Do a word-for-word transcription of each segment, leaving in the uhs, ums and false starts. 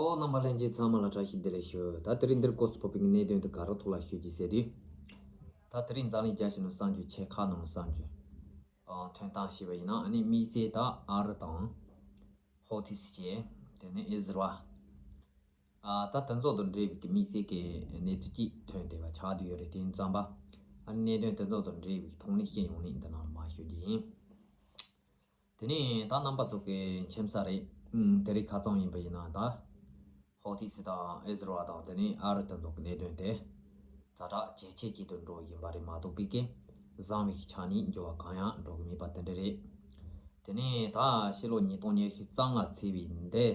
ཨོ། རྣམ་པ་ལྷན་རྒྱས་ཚང་མ་ལ་བཀྲ་ཤིས་བདེ་ལེགས་ཞུ། ད་དེ་རིང་འདིར་སྐོར་སུ་ཕོག་པའི་གནད་དོན་དེ་ག་རེ་ཐོག་ལ་ཞུ་རྒྱུ་ཟེར་དུས། ད་དེ་རིང་འཛམ་གླིང་རྒྱལ་སྤྱི་ནང་གསར་འགྱུར་ཆེ་ཁག་ནང་གསར་འགྱུར་ཨ་ཐོན་སྟངས་ཞུས་པ་ཡིན་ན། ཨ་ནི་དམིགས་བསལ་ད་ཨ་རི་དང་ཧོ་ཐི་སི་བཅས། དེ་ནས་ཨི་ཟི་རལ། ཨ་ད་དེ་ཚོ་དང་འབྲེལ་བའི་གི་དམིགས་བསལ་གྱི་གནས་ཚུལ་ཅིག་ཐོན་བསྡད་པ་ཆགས་བསྡད་ཡོད་རེད། དེ་ཙམ་པ་ཨ་ནི་གནད་དོན་དེ་ཚོ་དང་འབྲེལ་བའི་ཐོག་ནས་བཤད་ཡོང་ནས་འདི་ནང་ལ་མར་ཞུ་རྒྱུ་ཡིན། དེ་ནས་ད་རྣམ་པ་ཚོ་གི་མཁྱེན་གསལ་རེད། ཨུམ། དེ་རིང་ཁ་རྩང་ཡིན་པ་ཡིན་ན། ད་ཧོ་ཐི་སི་དང་ཨི་ཟི་རལ་དང་དེ་ནས་ཨ་རི་དེ་ཚོ་གི་གནད་དོན་དེ་ཛ་དྲག་ཇེ་ཆེ་ཇེ་མཐོར་འགྲོ་བཞིན་པ་རེད་མ་གཏོགས་པའི་གི་བཟང་བའི་ཆ་ནས་འགྱུར་བ་གང་ཡང་འགྲོ་གི་མེད་པ་དེ་འདྲ་རེད། དེ་ནས་ད་ཕྱི་ལོ་ཉིས་སྟོང་ཉི་ཤུ་རྩ་ལྔ་ཚེས་པའི་འདི་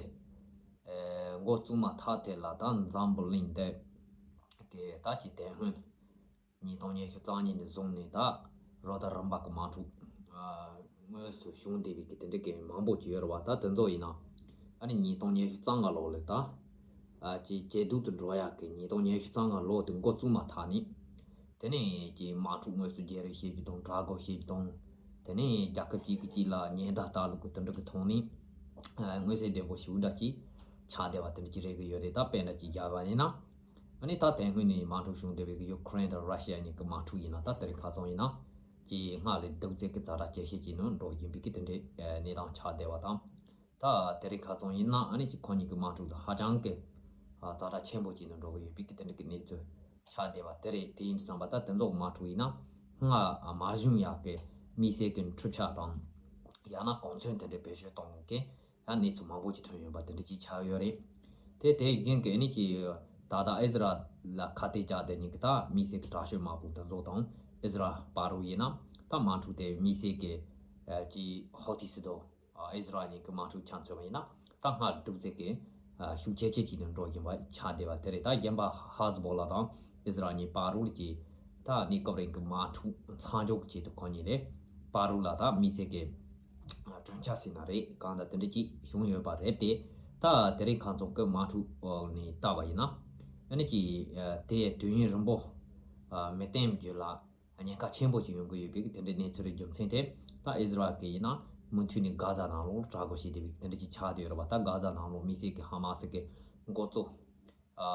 ཨེ་འགོ་བཙུགས་མ་ཐག་དེ་ལ་ད་འཛམ་བུ་གླིང་འདི་གི་ད་ཀྱི་དེ་སྔོན་ཉིས་སྟོང་ཉི་ཤུ་རྩ་གཉིས་ནས་བཟུང་ནས་ད་རོ་ད་རིམ་པ་གི་དམག་འཁྲུག་ཨ་དངོས་སུ་བྱུང་བསྡད་པའི་གི་དེ་འདྲ་གི་མང་པོ་ཅིག་ཡོད་རེད་བ། ད་དེ་ཚོ་ཡིན་ན་ཨ་ནི་ཉིས་སྟོང་ཉི་ཤུ་རྩ་ལྔ་ལོ་ལ་ད་ཨ་ཀྱི་ཇེ་སྡུག་ཏུ་འགྲོ་ཡག་གི་ཉིས་སྟོང་ཉི་ཤུ་རྩ་ལྔ་ལོ་དེ་འགོ་བཙུགས་མ་ཐག་ནས། དེ་ནས་ཀྱི་དམག་འཁྲུག་དངོས་སུ་རྒྱག་རེས་བྱེད་རྒྱུ་དང་། དགྲ་རྒོལ་བྱེད་རྒྱུ་དང་། དེ་ནས་རྒྱལ་ཁབ་གཅིག་གིས་གཅིག་ལ་ཉེན་བརྡ་བཏང་ལུགས་ཀྱི་དེ་འདྲ་གི་ཐོག་ནས་ཨ་མངོན་གསལ་དོད་པོ་ཞེ་པོ་འདྲ་ཅིག་ཆགས་བསྡད་པ་དེ་འདྲ་ཅིག་རེད་གི་ཡོད་རེད། ད་དཔེ་འདྲ་ཅིག་བཞག་པ་ཡིན་ན། ཨ་ནི་ད་དེ་སྔོན་ནས་དམག་འཁྲུག་བྱུང་བསྡད་པའི་གི་ཡུ་ཀེ་རེན་དང་ར་ཤི་ཡ་གཉིས་ཀྱི་དམག་འཁྲུག་ཡིན་ན། ད་དེ་རིང་ཁ་རྩང་ཡིན་ན་ཀྱི་སྔར་ལས་སྡུག་ཙམ་གྱི་ཛ་དྲག་ཇེ་ཆེ་ཅིག་ནང་འགྲོ་བཞིན་པའི་གི་དེ་འདྲའི་གནས་སྟངས་ཆགས་བསྡད་པ་དང་། ད་དེ་རིང་ཁ་རྩང་ཡིན་ན་ཨ་ནི་ཀྱི་ཁོ་གཉིས་ཀྱི་དམག་འཁྲུག་དེ་ཧ་ཅང་གི་ཛ་དྲག་ཆེན་པོ་ཅིག་ནང་འགྲོ་གི་ཡོད་པའི་གི་དེ་འདྲ་གི་གནས་ཚུལ་ཆགས་བསྡད་པ་དེ་རེད། དེ་ཡིན་དུས་ཙམ་པ་ད་དེ་ཚོ་གི་དམག་འཁྲུག་ཡིན་ན་སྔར་མ་བྱུང་ཡག་གི་དམིགས་བསལ་གྱི་འཕྲུལ་ཆས་དང་། ཡང་ན་གོ་མཚོན་དེ་འདྲ་བེད་སྤྱོད་གཏོང་གི་ཡང་གནས་ཚུལ་མང་པོ་ཅིག་ཐོན་ཡོད་པ་དེ་འདྲ་ཅིག་ཆགས་ཡོད་རེད། དེ་དེ་བཞིན་གྱི་ཨ་ནི་ཀྱི་ད་ལྟ་ཨི་ཟི་རལ་ལ་ཁ་གཏད་བཅག་དེ་གཉིས་ཀྱི་ད་དམིགས་བསལ་གྱི་དྲག་སྤྱོད་དམག་དཔུང་དེ་ཚོ་དང་ཨི་ཟི་རལ་བར་དུ་ཡིན་ན། ད་དམག་འཁྲུག་དེ་དམིགས་བསལ་གྱི་ཀྱི་ཧོ་ཐི་སི་དང་ཨི་ཟི་རལ་གཉིས་ཀྱི་དམག་འཁྲུག་ཆ་མཚོན་པ་ཡིན་ན། ད་སྔར་སྡུག་ཙམ་གྱི་ཤུགས་ཆེ་ཆེ་ཅིག་ཏུ་འགྲོ་བཞིན་པ་ཆགས་བསྡད་པ་དེ་རེད། ད་རྒན་པ་ཧ་ཟི་བོ་ལ་དང་ཨི་ཟི་རལ་གཉིས་བར་དུ་ཀྱི་ད་གནས་སྐབས་རིང་གི་དམག་འཁྲུག་མཚམས་འཇོག་གི་ཆེད་དུ་ཁོ་གཉིས་ལས་བར་དུ་ལ་ད་དམིགས་བསལ་གྱི་གྲོས་འཆར་ཟེར་ན་རེད། གང་ལྟར་དེ་འདྲ་ཅིག་བྱུང་ཡོད་པ་རེད་དེ། ད་དེ་རིང་ཁ་རྩང་གི་དམག་འཁྲུག་ནས་བལྟས་པ་ཡིན་ན་ཨ་ནི་ཀྱི་དེ་དུས་ཡུན་རིང་པོ་མི་བརྟན་རྒྱུ་ལ་ཉེན་ཁ་ཆེན་པོ་ཅིག་ཡོང་གི་ཡོད་པའི་དེ་འདྲའི་གནས་ཚུལ་རེད། རྒྱུ་མཚན་དེ་ད་ཨི་ཟི་རལ་གྱི་ཡིན་ན་མུ་མཐུད་ནས་གྷ་ཛ་ནང་ལོགས་དྲག་རྒོལ་བྱེད་བསྡད་པའི་དེ་འདྲ་ཅིག་ཆགས་བསྡད་ཡོད་རེད་པ། ད་གྷ་ཛ་ནང་ལོགས་དམིགས་བསལ་གྱི་ཧ་མ་སི་གི་འགོ་གཙོ་ཨ་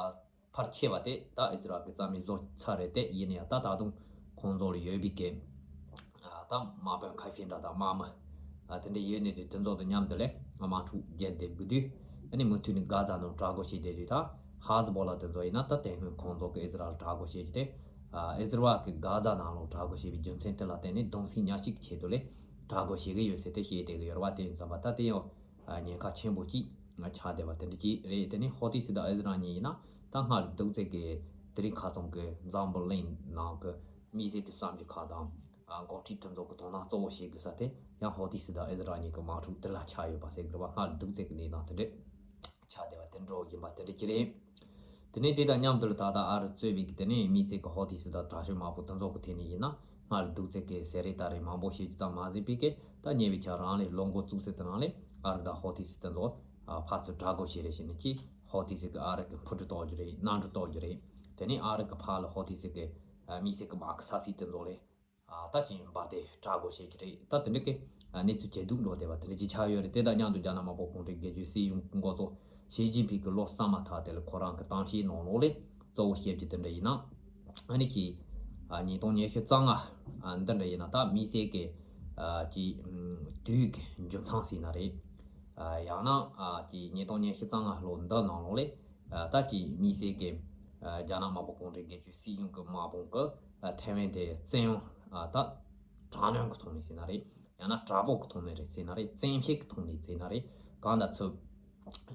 ཕལ་ཆེ་བ་དེ་ད་ཨི་ཟི་རལ་གྱི་རྩ་མེད་བཟོ་ཚར་རེད་དེ། ཡིན་ན་ཡང་ད་ད་དུང་ཁོང་ཚོ་ལ་ཡོད་པའི་གི་ཨ་ད་དམག་དཔོན་ཁ་ཤས་འདྲ་དང་དམག་མི་ཨ་དེ་འདྲ་ཡོད་ནི་དེ་དེ་ཚོ་དང་མཉམ་དུ་ལས་དམག་འཁྲུག་རྒྱག་བསྡད་དགོས་དུས། ཨ་ནི་མུ་མཐུད་ནས་གྷ་ཛ་ནང་དྲག་རྒོལ་བྱེད་བསྡད་དུས། ད་ཧ་ཟི་བོ་ལ་དེ་ཚོ་ཡིན་ན་ད་དེ་སྔོན་ཁོང་ཚོ་གི་ཨི་ཟི་རལ་དྲག་རྒོལ་བྱེད་རྒྱུ་དེ་ཨ་ཨི་ཟི་རལ་གྱི་གྷ་ཛ་ནང་ལོགས་དྲག་རྒོལ་བྱེད་པའི་རྒྱུ་མཚན་དེ་ལ་བརྟེན་ནས་གདུང་སེམས་མཉམ་སྐྱེད་ཀྱི་ཆེད་དུ་ལས་དྲག་རྒོལ་བྱེད་ཀྱི་ཡོད་ཟེར་དེ་བཤད་བསྡད་ཀྱི་ཡོད་རེད་པ། དེ་ཡིན་ཙམ་པ་ད་དེ་ཡང་ཨ་ཉེན་ཁ་ཆེན་པོ་ཅིག་ཆགས་བསྡད་པ་དེ་འདྲ་ཅིག་རེད། དེ་ནས་ཧོ་ཐི་སི་དང་ཨི་ཟི་རལ་གཉིས་ཡིན་ན་ད་སྔར་སྡུག་ཙམ་གྱི་དེ་རིང་ཁ་རྩང་གི་འཛམ་བུ་གླིང་ནང་གི་དམིགས་བསལ་གྱི་གསར་འགྱུར་ཁག་དང་ཨ་འགོ་ཁྲིད་དེ་ཚོ་གི་དོ་སྣང་གཙོ་བོ་བྱེད་དགོས་ས་དེ་ཡང་ཧོ་ཐི་སི་དང་ཨི་ཟི་རལ་གཉིས་ཀྱི་དམག་འཁྲུག་དེ་ལ་ཆགས་ཡོད་པ་ཟེར་དགོས་རེད་པ། སྔར་སྡུག་ཙམ་གྱི་གནས་སྟངས་དེ་འདྲ་ཆགས་བསྡད་པ་དེ་འདྲ་ཡིན་པ་དེ་འདྲ་ཅིག་རེད། དེ་ནས་དེ་དང་མཉམ་དུ་ད་ལྟ་ཨ་རི་གཙོས་པའི་གི་དེ་ནས་དམིགས་བསལ་གྱི་ཧོ་ཐི་སི་དང་དྲག་སྤྱོད་དམག་དཔུང་དེ་ཚོ་གི་ཐད་ནས་ཡིན་ན་སྔར་སྡུག་ཙམ་གྱི་ཟེར་རེས་ད་རེས་མང་པོ་བྱེད་རྒྱུ་ཙམ་མ་ཟད་པའི་གི་ད་ཉེ་བའི་ཆར་རང་ལས་ལོ་འགོ་བཙུགས་ཚེ་དེ་རང་ལས་ཨ་རི་དང་ཧོ་ཐི་སི་དེ་ཚོ་ཨ་ཕར་ཚུར་དྲག་རྒོལ་བྱེད་རེས་བྱས་ནས་ཀྱིས་ཧོ་ཐི་སི་གི་ཨ་རི་གི་འཕུར་གྲུ་གཏོར་རྒྱུ་རེད། གནམ་གྲུ་གཏོར་རྒྱུ་རེད། དེ་ནས་ཨ་རི་གི་ཕར་ལ་ཧོ་ཐི་སི་གི་ཨ་དམིགས་བསལ་གྱི་དམག་གི་ས་ཚིགས་དེ་ཚོ་ལས་ཨ་ད་ཅིག་འབར་ཏེ་དྲག་རྒོལ་བྱེད་ཀྱི་རེད། ད་དེ་འདྲ་གི་ཨ་གནས་ཚུལ་ཇེ་སྡུག་འགྲོ་བསྡད་པ་དེ་འདྲ་ཅིག་ཆགས་ཡོད་རེད། དེ་དང་མཉམ་དུ་རྒྱ་ནག་དམར་པོ་གུང་ཁྲན་སྒེར་གཅོད་སྲིད་གཞུང་གི་འགོ་གཙོ་ཞི་ཅིན་ཕིང་གི་ལོ་གསར་མ་ཐག་དེ་ལ་ཁོ་རང་གི་གཏམ་བཤད་ནང་ལོགས་ལས་གཙོ་བོ་བཤད་རྒྱུ་དེ་འདྲ་ཡིན་ན། ཨ་ནི་ཀྱི་ཨ་ཉིས་སྟོང་ཉི་ཤུ་རྩ་ལྔ་ཨ་འདི་འདྲ་ཡིན་ན་ད་དམིགས་བསལ་གྱི་ཨ་ཀྱི་ཨམ་དུས་ཀྱི་འཇུ་ཚང་ཟེར་ན་རེད། ཨ་ཡང་ན་ཨ་ཀྱི་ཉིས་སྟོང་ཉི་ཤུ་རྩ་ལྔ་ལོ་འདི་ནང་ལོགས་ལས་ཨ་ད་ཀྱི་དམིགས་བསལ་གྱི་ཨ་རྒྱ་ནག་དམར་པོ་གུང་ཁྲན་སྒེར་གཅོད་སྲིད་གཞུང་གི་དམག་དཔུང་གི་ཨ་ཐའེ་ཝན་དེ་བཙན་དབང་ཨ་ད་དྲག་གནོན་གྱི་ཐོག་ནས་ཟེར་ན་རེད། ཡང་ན་དྲག་པོ་གི་ཐོག་ནས་རེད་ཟེར་ན་རེད། བཙན་ཤེད་ཀྱི་ཐོག་ནས་ཟེར་ན་རེད། གང་ལྟར་ཚུར་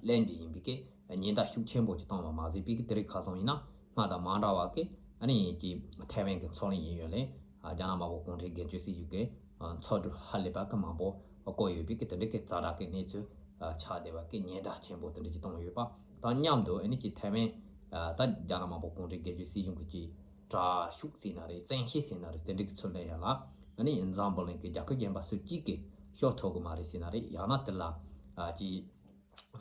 ལེན་དེ་ཡིན་པའི་གི་ཉེན་བརྡ་ཤུགས་ཆེན་པོ་ཅིག་བཏང་བ་མ་ཟད་པའི་གི་དེ་རིང་ཁ་སང་ཡིན་ན་སྔར་དང་མ་འདྲ་བ་གི་ཨ་ནི་ཀྱི་ཐའེ་ཝན་གྱི་མཚོ་གླིང་ཡིན་ཡོད་ལས་རྒྱ་ནག་དམར་པོ་གུང་ཁྲན་སྒེར་གཅོད་སྲིད་གཞུང་གི་མཚོ་གྲུ་ཧ་ལས་པ་གི་མང་པོ་བསྐོར་ཡོད་པའི་གི་དེ་འདྲ་གི་ཛ་དྲག་གི་གནས་ཚུལ་ཆགས་བསྡད་པ་གི་ཉེན་བརྡ་ཆེན་པོ་དེ་འདྲ་ཅིག་བཏང་ཡོད་པ་དང་མཉམ་དུ། ཨ་ནི་ཀྱི་ཐའེ་ཝན་ད་རྒྱ་ནག་དམར་པོ་གུང་ཁྲན་སྒེར་གཅོད་སྲིད་གཞུང་གི་ཀྱི་དྲག་ཤུགས་ཟེར་ན་རེད། བཙན་ཤེད་ཟེར་ན་རེད། དེ་འདྲ་གི་ཚུར་ལེན་ཡ་ལ་ཨ་ནི་འཛམ་བུ་གླིང་གི་རྒྱལ་ཁབ་གཞན་པ་སུ་གཅིག་གིས་ཤོར་ཐུབ་གི་མ་རེད་ཟེར་ན་རེད། ཡང་ན་དེ་ལ་ཨ་ཅི་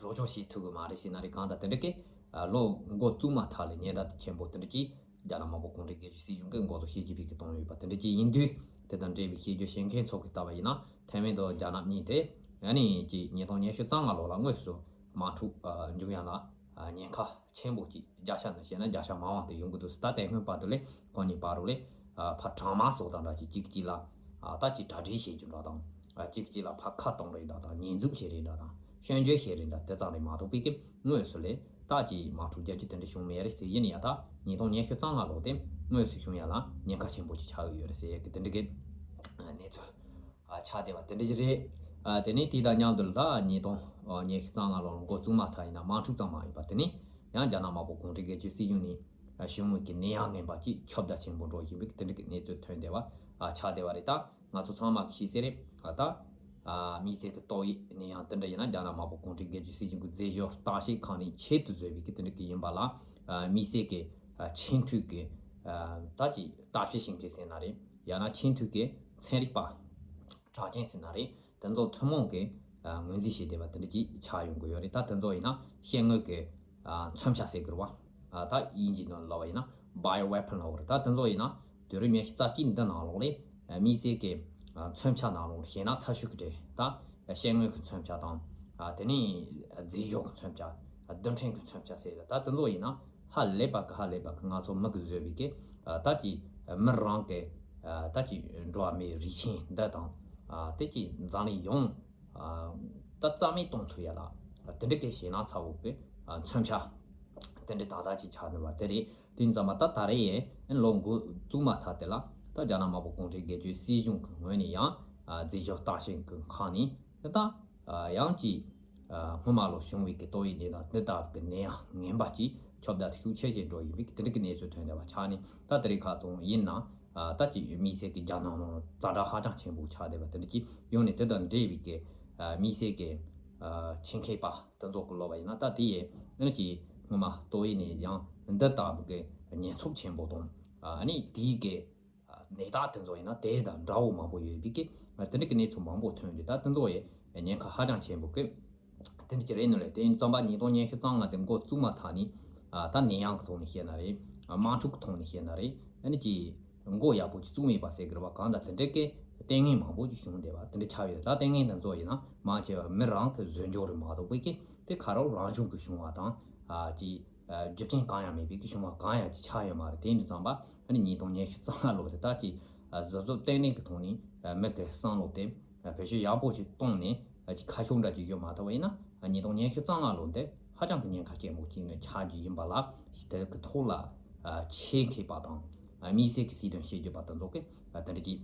རོགས་སྐྱོར་བྱེད་ཐུབ་གི་མ་རེད་ཟེར་ན་རེད། གང་ལྟར་དེ་འདྲ་གི་ཨ་ལོ་འགོ་བཙུགས་མ་ཐག་ལས་ཉེན་བརྡ་ཆེན་པོ་དེ་འདྲ་གི་རྒྱ་ནག་དམར་པོ་གུང་ཁྲན་སྒེར་གཅོད་སྲིད་གཞུང་གི་འགོ་གཙོ་ཞི་ཅིན་ཕིང་གིས་བཏང་ཡོད་པ་དེ་འདྲ་གི་ཡིན་དུས། དེ་དང་འབྲེལ་བའི་ཤེས་རྒྱུ་བྱེད་མཁན་ཚོ་གིས་ལྟ་བ་ཡིན་ན་ཐའེ་ཝན་དང་རྒྱ་ནག་གཉིས་དེ་ཨ་ནི་ཀྱི་ཉིས་སྟོང་ཉི་ཤུ་རྩ་ལྔ་ལོ་ལ་དངོས་སུ་དམག་འཁྲུག་ཨ་འབྱུང་ཡ་ལ་ ཉེན་ཁ་ཆེན་པོ་ཅིག་བརྒྱ་ཆ་ནས་བཤད་ན་བརྒྱ་ཆ་མང་བ་དེ་ཡོང་གི་འདུག་ད་དེ་སྔོན་བར་དུ་ལས་ཁོང་གཉིས་བར་དུ་ལས་ཕར་གྲང་དམག་སོགས་དང་འདྲ་ཅིག་གཅིག་གཅིག་ལ་ད་ཅིག་གྲ་སྒྲིག་བྱེད་རྒྱུ་འདྲ་དང་གཅིག་གཅིག་ལ་ཕར་ཁ་གཏོང་རེས་འདྲ་དང་ཉེས་འཛུགས་བྱེད་རེས་འདྲ་དང་སྐྱོན་བརྗོད་བྱེད་རེས་འདྲ་དེ་ཙམ་རེད་མ་གཏོགས་པའི་གི་དངོས་སུ་ལས་ད་ཅིག་དམག་འཁྲུག་རྒྱག་རྒྱུ་དེ་འདྲ་བྱུང་མེད་རེད་ཟེར། ཡིན་ཡང་ད་ཉིས་སྟོང་ཉི་ཤུ་རྩ་ལྔ་ལོ་དེ་དངོས་སུ་བྱུང་ཡ་ལ་ཉེན་ཁ་ཆེན་པོ་ཅིག་ཆགས་ཡོད་རེད་ཟེར་ཡ་གི་དེ་འདྲ་གི་གནས་ཚུལ། ཨ་ཆགས་བསྡད་པ་དེ་འདྲ་ཞིག་རེད། ཨ་དེ་ནས་དེ་དང་མཉམ་དུ་ད་ཉིས་སྟོང་ཉི་ཤུ་རྩ་ལྔ་ལོར་འགོ་བཙུགས་མ་ཐག་ཡིན་ན་དམག་འཁྲུག་ཙམ་མ་ཡིན་པ་དེ་ནས་ཡང་རྒྱ་ནག་དམར་པོ་གུང་ཁྲན་སྒེར་གཅོད་སྲིད་གཞུང་ནས་ཨ་གཞུང་གི་ནད་ཡམས་ངན་པ་ཅིག་ཁྱབ་གདལ་ཆེན་པོ་འགྲོ་བཞིན་པའི་དེ་འདྲ་གི་གནས་ཚུལ་ཐོན་བསྡད་པ་ཨ་ཆགས་བསྡད་པ་རེད། ད་ང་ཚོ་ཚང་མ་ཤེས་གསལ་རེད། ཨ་ད་ཨ་དམིགས་བསལ་གྱི་ཏོག་དབྱིབས་ནད་ཡམས་དེ་འདྲ་ཡིན་ན་རྒྱ་ནག་དམར་པོ་གུང་ཁྲན་སྒེར་གཅོད་སྲིད་གཞུང་གི་རྫས་སྦྱོར་བརྟག་དཔྱད་ཁང་ནས་ཆེད་དུ་བཟོས་པའི་གི་དེ་འདྲ་གི་ཡིན་པ་ལ་ཨ་དམིགས་བསལ་གྱི་ཨ་ཆེས་མཐོའི་གི་ཨ་ད་ཅིག་ལྟ་བཤལ་བྱེད་མཁན་ཟེར་ན་རེད། ཡང་ན་ཆེས་མཐོའི་གི་ཚན་རིག་པ་གྲགས་ཅན་ཟེར་ན་རེད། དེ་ཚོ་ཐུན་མོང་གི་ཨ་ངོས་འཛིན་བྱས་བསྡད་པ་དེ་འདྲ་ཅིག་ཆགས་ཡོང་གི་ཡོད་རེད། ད་དེ་ཚོ་ཡིན་ན་ཤེལ་དངོས་ཀྱི་ཨ་མཚོན་ཆ་ཟེར་དགོས་རེད་བ། ཨ་ད་དབྱིན་ཇིའི་ནང་ལབ་པ་ཡིན་ན་bio weapon ལབ་དགོས་རེད། ད་དེ་ཚོ་ཡིན་ན་དུས་རབས་ཉི་ཤུ་རྩ་གཅིག་འདི་ནང་ལོགས་ལས་ཨ་དམིགས་བསལ་གྱི་ཨ་མཚོན་ཆ་ནང་ལོགས་ལ་ཞེད་སྣང་ཚ་ཤོས་ཀྱི་གྲས་ད་ཤེལ་དངོས་ཀྱི་མཚོན་ཆ་དང་ཨ་དེ་ནས་རྫས་སྦྱོར་གྱི་མཚོན་ཆ་རྡུལ་ཕྲན་གྱི་མཚོན་ཆ་ཟེར་ད་དེ་ཚོ་ཡིན་ན་ཧ་ལས་པ་གི་ཧ་ལས་པ་གི་ང་ཚོ་མི་གི་བཟོས་པའི་གི་ཨ་ད་ཀྱི་མི་རང་གི་ཨ་ད་ཀྱི་འགྲོ་བ་མིའི་རིགས་ཆེན་འདི་དང་ཨ་དེ་ཀྱི་འཛམ་གླིང་ཡོངས་ཨ་ད་རྩ་མེད་གཏོང་ཚུལ་ཡ་ལ་ཨ་དེ་འདྲ་གི་ཞེད་སྣང་ཚ་བོ་གི་ཨ་མཚོན་ཆ་དེ་འདྲ་ཏག་ཏག་ཅིག་ཆགས་འདུག་པ་དེ་རེད། དེ་ཙམ་པ་ད་ད་རེས་ཡས་ལོ་འགོ་བཙུགས་མ་ཐག་དེ་ལ་ད་རྒྱ་ནག་དམར་པོ་གུང་ཁྲན་སྒེར་གཅོད་སྲིད་གཞུང་གི་ངོས་ནས་ཡང་ཨ་རྫས་སྦྱོར་བརྟག་དཔྱད་ཀྱི་ཁང་ནས་ད་ཨ་ཡང་ཅིག་ཨ་སྔོན་མ་ལོ་བྱུང་བའི་གི་ཏོག་དབྱིབས་ནད་དང་འདི་ལྟ་བུ་གི་ནད་ཡམས་ངན་པ་ཅིག་ཁྱབ་གདལ་ཤུགས་ཆེ་ཆེ་འགྲོ་ཡིན་པའི་དེ་འདྲ་གི་གནས་ཚུལ་ཐོན་བསྡད་པ་ཆགས་ནས་ད་དེ་རིང་ཁ་ཚོང་ཡིན་ན་ཨ་ད་ཅིག་དམིགས་བསལ་གྱི་རྒྱ་ནག་ནང་ཛ་དྲག་ཧ་ཅང་ཆེན་པོ་ཆགས་བསྡད་པ་དེ་འདྲ་ཅིག་ཡོང་ནས་དེ་དང་འབྲེལ་བའི་གི་ཨ་དམིགས་བསལ་གྱི་ཨ་ཆེད་མཁས་པ་དེ་ཚོ་གི་ལབ་པ་ཡིན་ན་ད་དེ་ཡི་ཨ་ནི་ཅིག་སྔོན་མ་ཏོག་དབྱིབས་ནད་ཡང་འདི་ལྟ་བུ་གི་ཉེན་ཚབས་ཆེན་པོ་དང་ཨ་ནི་དེའི་གི་ནད་རྟགས་དེ་ཚོ་ཡིན་ན་དེ་དང་འདྲ་བོ་མང་པོ་ཡོད་པའི་གི་དེ་འདྲ་གི་གནས་ཚུལ་མང་པོ་ཐོན་རྒྱུ་ད་དེ་ཚོ་ཡི་ཉེན་ཁ་ཧ་ཅང་ཆེན་པོ་གི་དེ་འདྲ་ཅིག་རེད་ནོ་ལེ། དེ་ཡིན་ཙམ་པ་ཉིས་སྟོང་ཉི་ཤུ་རྩ་ལྔ་དེ་འགོ་བཙུགས་མ་ཐག་ནས་ཨ་ད་ནད་ཡམས་ཀྱི་ཐོག་ནས་བཤད་ན་རེད། ཨ་དམག་འཁྲུག་གི་ཐོག་ནས་བཤད་ན་རེད། ཨ་ནི་ཅིག་འགོ་ཡག་པོ་ཅིག་བཙུགས་མེད་པ་ཟེར་གི་རེད་བ། གང་ལྟར་དེ་འདྲ་གི་ལྟས་ངན་མང་པོ་ཅིག་བྱུང་བསྡད་པ་དེ་འདྲ་ཆགས་ཡོད། ད་ལྟས་ངན་དེ་ཚོ་ཡིན་ན་མང་ཆེ་བ་མི་རང་གི་ཟོལ་འཇོག་རེད་མ་གཏོགས་པའི་གི་དེ་ཁ་རོག་རང་བྱུང་གི་བྱུང་བ་དང་ཨ་ཅིག་རྒྱུ་རྐྱེན་གང་ཡང་མེད་པའི་གི་བྱུང་བ་གང་ཡང་ཅིག་ཆགས་ཡོད་མ་རེད། དེ་འདྲ་ཙམ་པ་ཨ་ནི་ཉིས་སྟོང་ཉི་ཤུ་རྩ་ལྔ་ལོ་དེ་ད་ཅིག་གཟབ་གཟབ་ཏན་ཏན་གི་ཐོག་ནས་མི་གི་བསམ་བློ་དེ་བེད་སྤྱོད་ཡག་པོ་ཅིག་བཏང་ནས་ཅིག་ཁ་ཕྱོགས་འདྲ་ཅིག་ཡོད་མ་ཐུབ་པ་ཡིན་ན་ཉིས་སྟོང་ཉི་ཤུ་རྩ་ལྔ་ལོ་འདི་ཧ་ཅང་གི་ཉེན་ཁ་ཆེན་པོ་ཅིག་ནས་ཆགས་རྒྱུ་ཡིན་པ་ལ་དེ་གི་ཐོག་ལ་ཆེད་མཁས་པ་དང་དམིགས་བསལ་གི་སྲིད་དོན་ཤེས་རྒྱུ་པ་དེ་ཚོ་གི་དེ་འདྲ་ཅིག་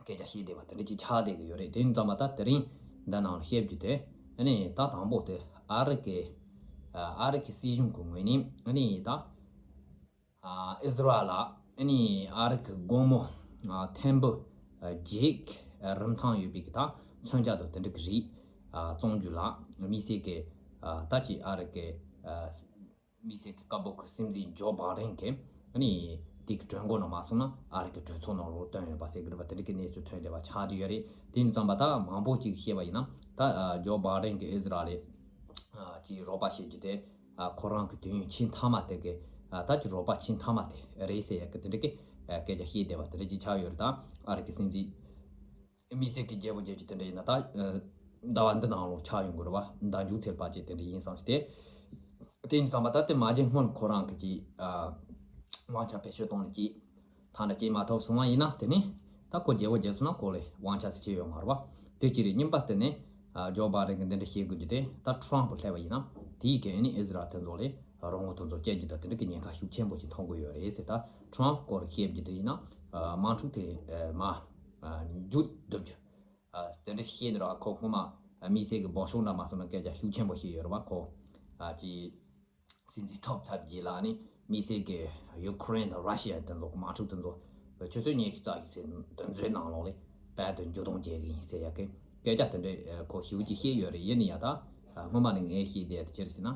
སྐད་ཆ་བཤད་བསྡད་པ་དེ་འདྲ་ཅིག་ཆགས་བསྡད་ཀྱི་ཡོད་རེད། དེ་ཡིན་ཙང་མ་ད་དེ་རིང་འདི་ནང་ལ་བཤད་རྒྱུ་དེ་ཨ་ནི་ད་དང་པོ་དེ་ཨ་རི་གི་ཨ་རི་གི་སྲིད་གཞུང་གི་ངོས་ནས་ཨ་ནི་ད་ཨ་ཨི་ཟི་རལ་ལ་ཨ་ནི་ཨ་རི་གི་སྒོར་མོ་ཨ་ཐེར་འབུམ་བརྒྱད་རིན་ཐང་ཡོད་པའི་གི་ད་མཚོན་ཆ་དང་དེ་འདྲ་གི་རིགས་ཨ་བཙོང་རྒྱུ་ལ་དམིགས་བསལ་གི་ཨ་ད་ཅིག་ཨ་རི་གི་ཨ་དམིགས་བསལ་གྱི་སྐད་འབོད་ཀྱི་སྲིད་འཛིན་ཇོ་བྷ་ཌེན་གྱིས་ཨ་ནི་དེ་གི་གྲོས་འགོ་ནང་མ་སོང་ན་ཨ་རི་གི་གྲོས་ཚོགས་ནང་ལོགས་བཏོན་ཡོད་པ་ཟེར་གི་རེད་པ། དེ་འདྲ་གི་གནས་ཚུལ་ཐོན་བསྡད་པ་ཆགས་བསྡད་ཡོད་རེད། དེ་ཡིན་ཙང་པ་ད་མང་པོ་ཅིག་བཤད་པ་ཡིན་ན་ད་ཨ་ཇོ་བྷ་ཌེན་གྱིས་ཨི་ཟི་རལ་ལ་ཨ་ཅིག་རོགས་པ་བྱེད་རྒྱུ་དེ་ཨ་ཁོ་རང་གི་དུས་ཡུན་ཆེས་མཐའ་མ་དེ་གི་ཨ་ད་ཅིག་རོགས་པ་ཆེས་མཐའ་མ་དེ་རེད་ཟེར་ཡ་གི་དེ་འདྲ་གི་ཨ་སྐད་ཆ་བཤད་བསྡད་པ་དེ་འདྲ་ཅིག་ཆགས་ཡོད་རེད། ད་ཨ་རི་གི་སྲིད་འཛིན་དམིགས་བསལ་གྱི་རྒྱལ་པོ་རྒྱལ་གཅེས་དེ་འདྲ་ཡིན་ན་ད་ཟླ་བ་འདི་ནང་ལོགས་ཆགས་ཡོང་གི་རེད་བ། ཟླ་མཇུག་ཚེས་པ་ཅིག་དེ་འདྲ་ཡིན་བསམ་སྟེ། དེ་ཡིན་ཙང་མ་ད་དེ་མ་བྱས་སྔོན་ཁོ་རང་གི་ཅིག་དབང་ཆ་བེད་སྤྱོད་གཏོང་ནས་ཅིག་ཐང་འདྲ་སྐྱེལ་མ་ཐུབ་སོང་བ་ཡིན་ན་དེ་ནས་ད་ཁོ་རྒྱལ་པོ་རྒྱལ་སོང་ན་ཁོ་ལ་དབང་ཆ་ཟེར་ཅིག་ཡོད་མ་རེད་བ། དེ་གཅིག་རེད། གཉིས་པ་དེ་ནས་ཇོ་བྷ་ཌེན་གི་འདི་འདྲ་བཤད་དགོས་རྒྱུ་དེ་ད་ཊྲམ་ཕུ་སླེབས་པ་ཡིན་ན་དེའི་གི་ཨ་ནི་ཨི་ཟི་རལ་དེ་ཚོ་ལ་རོགས་དངུལ་དེ་ཚོ་སྐྱེལ་རྒྱུ་དང་དེ་འདྲ་གི་ཉེན་ཁ་ཤུགས་ཆེན་པོ་ཅིག་མཐོང་གི་ཡོད་རེད་ཟེར། ད་ཊྲམ་ཕུ་སྐོར་བཤད་རྒྱུ་དེ་ཡིན་ན་དམག་འཁྲུག་དེ་མ་མཇུག་བསྡུ་རྒྱུ། ཨ་དེ་འདྲ་བཤད་ནི་ར་ཁོ་སྔོན་མ་དམིགས་བསལ་གྱི་འབོད་ཤོག་འདྲ་མ་སོང་ན་སྐད་ཆ་ཤུགས་ཆེན་པོ་བཤད་ཡོད་རེད་བ། ཁོ་ཨ་ཅི་སྲིད་འཛིན་ཐོབ་ཚར་རྗེས་ལ་ནི་དམིགས་བསལ་གྱི་ཡུ་ཁུ་རེན་དང་ར་ཤི་ཡ་དེ་ཚོ་དམག་འཁྲུག་དེ་ཚོ་ཆུ་ཚོད་ཉི་ཤུ་རྩ་གཅིག་ཚེ་དོན་ཚོའི་ནང་ལོགས་ལས་རྦད་དེ་མཇུག་སྡོམ་བྱེད་གི་ཡིན་ཟེར་ཡ་གི་སྐད་ཆ་དེ་འདྲ་ཁོ་ཞེ་པོ་ཅིག་བཤད་ཡོད་རེད། ཡིན་ན་ཡང་ད་སྔོན་མ་ནས་ངས་བཤད་བསྡད་དེ་ཅི་རེད་ཟེར་ན་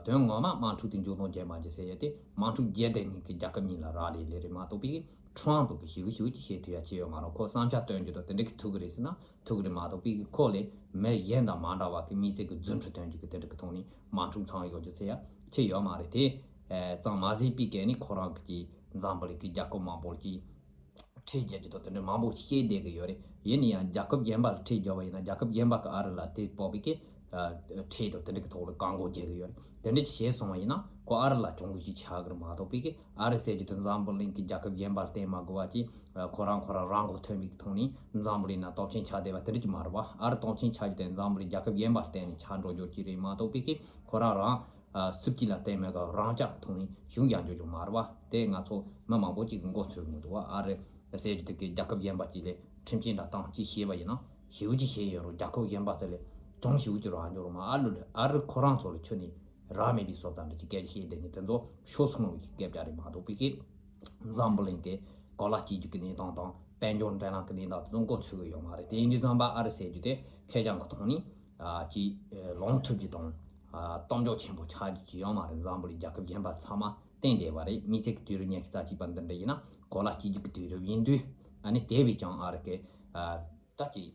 དོན་ངོ་མ་དམག་འཁྲུག་དེ་མཇུག་སྡོམ་བྱེད་མ་བྱེད་ཟེར་ཡ་དེ་དམག་འཁྲུག་རྒྱག་བསྡད་མཁན་གྱི་རྒྱལ་ཁབ་གཉིས་ལ་རག་ལས་ལས་རེད་མ་གཏོགས་པའི་ཊྲམ་ཕུ་གི་ཞེ་པོ་ཞེ་པོ་ཅིག་བཤད་ཐུབ་ཡ་ཅི་ཡོད་མ་རེད། ཁོ་བསམ་འཆར་བཏོན་རྒྱུ་དང་དེ་འདྲ་གི་ཐུག་གི་རེད་ཟེར་ན་ཐུག་གི་རེད་མ་གཏོགས་པའི་གི་ཁོ་ལས་མི་གཞན་དང་མ་འདྲ་བ་གི་དམིགས་བསལ་གི་རྫུ་འཕྲུལ་ཐོན་རྒྱུ་གི་དེ་འདྲ་གི་ཐོག་ནས་དམག་འཁྲུག་ཚང་ཡོད་རྒྱུ་ཟེར་ཡ་ཅི་ཡོད་མ་རེད། དེ་ཙང་མ་ཟད་པའི་གི་ནི་ཁོ་རང་གི་འཛམ་བུ་གླིང་གི་རྒྱལ་ཁབ་མང་པོ་ཅིག་ཁྲལ་རྒྱག་རྒྱུ་དང་དེ་འདྲ་མང་པོ་བཤད་བསྡད་གི་ཡོད་རེད། ཡིན་ན་ཡང་རྒྱལ་ཁབ་གཞན་པ་ལ་ཁྲལ་རྒྱག་པ་ཡིན་ན་རྒྱལ་ཁབ་གཞན་པ་གི་ཨ་རི་ལ་དེ་སྤོབས་པའི་གི་ ཁྲལ་དང་དེ་འདྲ་གི་ཐོག་ལ་བཀག་འགོག་རྒྱག་གི་ཡོད་རེད། དེ་འདྲ་ཅིག་བྱས་སོང་བ་ཡིན་ན་ཁོ་ཨ་རི་ལ་གྱོང་གུན་ཞིག་ཆགས་གི་རེད་མ་གཏོགས་པའི་གི་ཨ་རི་ཟེར་རྒྱུ་དེ་འཛམ་བུ་གླིང་གི་རྒྱལ་ཁབ་གཞན་པར་བརྟེན་མ་དགོས་པ་ཅིག་ཁོ་རང་ཁོ་རང་རང་མགོ་ཐོན་པའི་གི་ཐོག་ནས་འཛམ་བུ་གླིང་ན་སྟོབས་ཆེན་ཆགས་བསྡད་པ་དེ་འདྲ་ཅིག་མ་རེད་བ། ཨ་རི་སྟོབས་ཆེན་ཆགས་རྒྱུ་དེ་འཛམ་བུ་གླིང་རྒྱལ་ཁབ་གཞན་པར་བརྟེན་ནས་ཆགས་འགྲོ་རྒྱུ་ཅིག་རེད་མ་གཏོགས་པའི་གི་ཁོ་རང་རང་སྲིད་ཇུས་ལ་བརྟེན་མེད་གི་རང་ཅག་གི་ཐོག་ནས་ཞུགས་རྒྱག་རྒྱུ་ཅིག་མ་རེད་བ། དེ་ང་ཚོ་མི་མང་པོ་ཅིག་གི་མགོ་ཚོས་མི་འདུག་བ། ཨ་རི་ཟེར་རྒྱུ་དེ་གི་རྒྱལ་ཁབ་གཞན་པ་ཅིག་ལས་ཁྲིམས་ཆད་འདྲ་བཏང་ཅིག་བྱས་པ་ཡིན་ན་ཞེ་པོ་ཅིག་བྱས་ཡོད་རུང་རྒྱལ་ཁབ་གཞན་པ་དེ་ལས་གྱོང་ཞེ་པོ་ཅིག་རག་འགྲོ་རུང་མ། ཨ་ལོ་ཨ་རི་ཁོ་རང་ཚོ་ལ་ཁྱོན་ནས་རག་མེད་པའི་བཟོ་ལྟ་འདྲ་ཅིག་སྐད་ཆ་བཤད་བསྡད་མཁན་དེ་ཚོ་ཤོར་སོང་བའི་སྐད་ཆ་རེད་མ་གཏོགས་པའི་གི་འཛམ་བུ་གླིང་གི་གོ་ལ་གཅིག་གྱུར་གྱི་གནས་སྟངས་དང་དཔལ་འབྱོར་འབྲེལ་ལམ་གྱི་གནས་སྟངས་དེ་ཚོ་མགོ་ཚོས་གི་ཡོད་མ་རེད། དེ་ཡིན་དུས་ཙམ་པ་ཨ་རི་ཟེར་རྒྱུ་དེ་ཁེར་རྐྱང་གི་ཐོག་ནས་ཨ་ཅིག་ལོངས་ཐུབ་རྒྱུ་དང་ཨ་སྟོབས་འབྱོར་ཆེན་པོ་ཆགས་རྒྱུ་ཅིག་ཡོད་མ་རེད། འཛམ་བུ་གླིང་རྒྱལ་ཁབ་གཞན་པ་ཚང་མ་བརྟེན་བསྡད་པ་རེད། མི་ཚེ་གི་དུས་རབས་ཉི་ཤུ་རྩ་གཅིག་པ་འདི་འདྲ་ཡིན་ན་གོ་ལ་གཅིག་གྱུར་གྱི་དུས་རབས་ཡིན་དུས་ཨ་ནི་དེ་བས་ཀྱང་ཨ་རི་གི་ཨ་ད་ཅིག་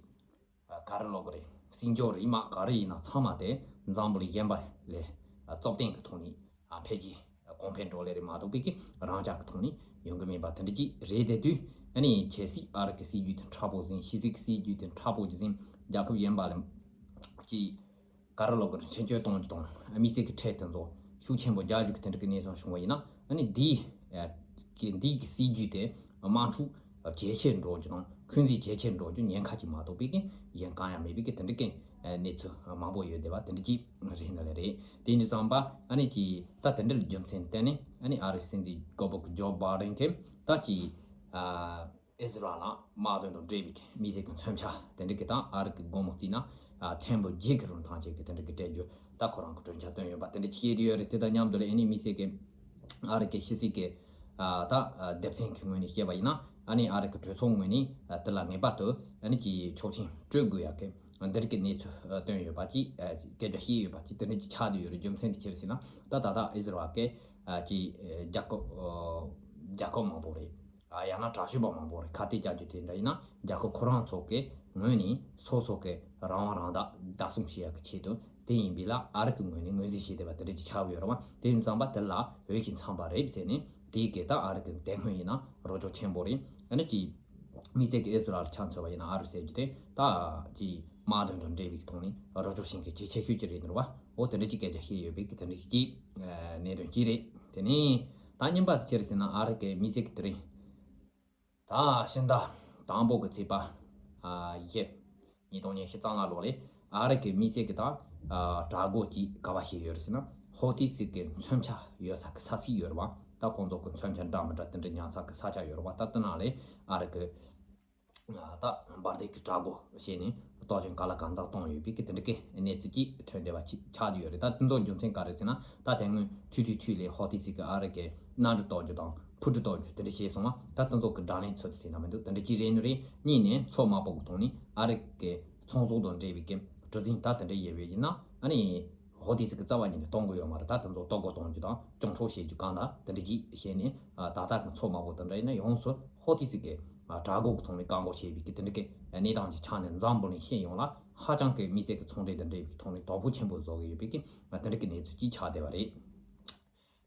ག་རེ་ལབ་དགོས་རེད། སྲིད་འབྱོར་རིག་དམག་ག་རེ་ཡིན་ན་ཚང་མ་དེ་འཛམ་བུ་གླིང་གཞན་པ་ལས་རྩོད་ལྡན་གྱི་ཐོག་ནས་འཕེལ་རྒྱས་གོང་འཕེལ་འགྲོ་ལེ་རེད་མ་གཏོགས་པའི་གི་རང་ཅག་གི་ཐོག་ནས་ཡོང་གི་མེད་པ་དེ་འདྲ་ཅིག་རེད། དེ་དུས་ཨ་ནི་གལ་སྲིད་ཨ་རི་གི་སྲིད་ཇུས་དེ་མཁྲེགས་པོ་ཟིན། ཕྱི་སྲིད་ཀྱི་སྲིད་ཇུས་དེ་མཁྲེགས་པོ་ཅིག་ཟིན། རྒྱལ་ཁབ་གཞན་པ་ལ་ཅིག་ག་རེ་ལབ་དགོས་རེད། འཕྲིན་སྤྱོད་གཏོང་རྒྱུ་དང་དམིགས་བསལ་གྱི་ཁྲལ་དེ་ཚོ་ཤུགས་ཆེན་པོ་རྒྱག་རྒྱུ་གི་དེ་འདྲ་གི་གནས་སྟངས་བྱུང་བ་ཡིན་ན་ཨ་ནི་འདིའི་གི་འདིའི་གི་སྲིད་ཇུས་དེ་དམག་འཁྲུག་ཇེ་ཆེར་འགྲོ་རྒྱུ་དང་འཁོན་འཛིན་ཇེ་ཆེར་འགྲོ་རྒྱུ་ཉེན་ཁ་ཅིག་མ་གཏོགས་པའི་གི་གཞན་གང་ཡང་མེད་པའི་གི་དེ་འདྲ་གི་གནས་ཚུལ་མང་པོ་ཡོད་བསྡད་པ་དེ་འདྲ་ཅིག་རེད་ནི་ལས་རེད། དེ་འདྲ་ཙམ་པ་ཨ་ནི་ཅིག་ད་དེ་འདྲ་ལ་རྒྱུ་མཚན་བསྟན་ནས་ཨ་ནི་ཨ་རིའི་སྲིད་འཛིན་གོ་བོ་གི་ཇོ་བྷའི་ཌེན་གི་ད་ཅིག་ཨ། ཨི་ཟི་རལ་ལ་དམག་དོན་དང་འབྲེལ་བའི་དམིགས་བསལ་གྱི་མཚོན་ཆ་དེ་འདྲ་གི་དང་ཨ་རི་གི་སྒོར་མོ་བརྩིས་ན་ཨ་ཐེར་འབུམ་བརྒྱད་ཀྱི་རིན་ཐང་ཅན་གྱི་དེ་འདྲ་གི་སྤྲད་རྒྱུ་ད་ཁོ་རང་གི་གྲོས་འཆར་བཏོན་ཡོད་པ་དེ་འདྲ་ཅིག་བཤད་ཀྱི་ཡོད་རེད། དེ་དང་མཉམ་དུ་ལ་ཨ་ནི་དམིགས་བསལ་གྱི་ཨ་རི་གི་ཕྱི་སྲིད་ཀྱི་ཨ་ད་ཨ་སྡེ་ཚན་གྱི་ངོས་ནས་བཤད་པ་ཡིན་ན་ཨ་ནི་ཨ་རི་གི་གྲོས་ཚོགས་ངོས་ནས་ཨ་དེ་ལ་ངེས་པར་དུ་ཨ་ནི་ཀྱི་ཆོག་མཆན་སྤྲོད་དགོས་ཡག་གི་འདི་རིགས་ཀྱི་གནས་ཚུལ་ཨ་བཏོན་ཡོད་པ་ཅིག་ཨ་སྐད་ཆ་བཤད་ཡོད་པ་ཅིག་དེ་འདྲ་ཅིག་ཆགས་བསྡད་ཡོད་རེད། རྒྱུ་མཚན་དེ་ཅི་རེད་ཟེར་ན་ད་ད་ལྟ་ཨི་ཟི་རལ་གྱི་ཨ་ཀྱི་ཨ་རྒྱལ་ཁབ་ཨ་རྒྱལ་ཁབ་མང་པོ་རེད། ཨ་ཡང་ན་དྲག་ཤོས་པ་མང་པོ་རེད། ཁ་གཏད་བཅག་རྒྱུ་དེ་འདྲ་ཡིན་ན་རྒྱལ་ཁབ་ཁོ་རང་ཚོ་གི་ངོས་ནས་སོ་སོ་གི་རང་དབང་རང་བདག་བདག་བཟུང་བྱེད་ཡག་གི་ཆེད་དུ་དེ་ཡིན་པས་ལ་ཨ་རི་གི་ངོས་ནས་ངོས་འཛིན་བྱས་བསྡད་པ་དེ་འདྲ་ཅིག་ཆགས་ཡོད་རེད་བ། དེ་ཡིན་ཙང་པ་དེ་ལ་འོས་ཤིང་འཚམས་པ་རེད་ཟེར་ནས་དེའི་གི་ད་ཨ་རི་གི་དེ་སྔོན་ཡིན་ན་རོགས་སྐྱོར་ཆེན་པོ་རེད། ཨ་ནི་ཅི་དམིགས་བསལ་གི་ཨི་ཟི་རལ་ཆ་མཚོན་པ་ཡིན་ན་ཨ་རི་ཟེར་རྒྱུ་དེ་ད་ཅི་དམག་དོན་དང་འབྲེལ་བའི་ཐོག་ནས་རོགས་སྐྱོར་བྱེད་མཁན་གལ་ཆེ་ཤོས་ཅིག་རེད་འདུག་བ། འོ་དེ་འདྲ་ཅིག་སྐད་ཆ་བཤད་ཡོད་པའི་གི་དེ་འདྲ་ཅིག་གི་གནད་དོན་ཅིག་རེད། དེ་ནས་ད་གཉིས་པ་དེ་ཅི་རེད་ཟེར་ན་ཨ་རི་གི་དམིགས་བསལ་གི་དེ་རིང་ད་ཕྱི་ཟླ་དང་པོ་གི་ཚེས་པ་ཨ་བཞི་ཉིས་སྟོང་ཉི་ཤུ་རྩ་ལྔ་ལོ་ལས་ཨ་རི་གི་དམིགས་བསལ་གི་ད་ཨ་དྲག་རྒོལ་གྱིས་ག་བ་བྱས་ཡོད་རེད་ཟེར་ན་ཧོ་ཐི་སི་གི་མཚོན་ཆ་ཡོད་ས་གི་ས་ཚིགས་ཡོད་རེད་བ། ད་ཁོང་ཚོ་གི་མཚོན་ཆ་འདྲ་མི་འདྲ་དེ་འདྲ་ཉར་ས་གི་ས་ཆ་ཡོད་རེད་བ། ད་དེ་ནང་ལས་ཨ་རི་གི་ད་འབར་མདེལ་གྱི་དྲག་རྒོལ་བྱས་ནས་སྟོབས་ཆེན་ག་ལ་གང་འཚམ་གཏོང་ཡོད་པའི་གི་དེ་འདྲ་གི་གནས་ཚུལ་ཅིག་ཐོན་བསྡད་པ་ཅིག་ཆགས་བསྡད་ཡོད་རེད། ད་དེ་ཚོ་རྒྱུ་མཚན་ག་རེ་ཟེར་ན་ད་དེ་སྔོན་ཐུ་ཐུ་ཐུ་ལས་ཧོ་ཐི་སི་གི་ཨ་རི་གི་གནམ་གྲུ་གཏོར་རྒྱུ་དང་འཕུར་གྲུ་གཏོར་རྒྱུ་དེ་འདྲ་བྱས་སོང་བ། ད་དེ་ཚོ་གི་བགྲོ་གླེང་ཚུལ་དུ་ཟེར་ན་མི་འདུག་དེ་འདྲ་ཅིག་རེད་ནི་རེད། གཉིས་ནས་མཚོ་དམག་པོ་གི་ཐོག་ནས་ཨ་རི་གི་ཚོང་ཟོག་དང་འབྲེལ་བའི་གི་གྲུ་གཟིངས་ད་དེ་འདྲ་ཡོད་པ་ཡིན་ན་ཨ་ནི། ཧོ་ཐི་སི་གི་རྩ་བ་ཉིད་ནས་གཏོང་གི་ཡོད་མ་རེད། ད་དེ་ཚོ་གཏོར་རྒོལ་གཏོང་རྒྱུ་དང་གྱོང་ཕྲོག་བྱེད་རྒྱུ་གང་དང་དེ་འདྲ་ཅིག་བྱས་ནས་ད་ལྟ་གི་མཚོ་དམག་པོ་དེ་འདྲ་ཡིན་ན་ཡོངས་སུ་ཧོ་ཐི་སི་གི་དྲག་རྒོལ་གི་ཐོག་ནས་བཀག་འགོག་བྱས་པའི་གི་དེ་འདྲ་གི་གནས་སྟངས་ཅིག་ཆགས་ནས་འཛམ་བུ་གླིང་སྤྱི་ཡོངས་ལ་ཧ་ཅང་གི་དམིགས་བསལ་གི་ཚོང་འབྲེལ་དང་འབྲེལ་བའི་ཐོག་ནས་དོ་ཕོག་ཆེན་པོ་བཟོ་གི་ཡོད་པའི་གི་དེ་འདྲ་གི་གནས་ཚུལ་ཅིག་ཆགས་བསྡད་པ་རེད།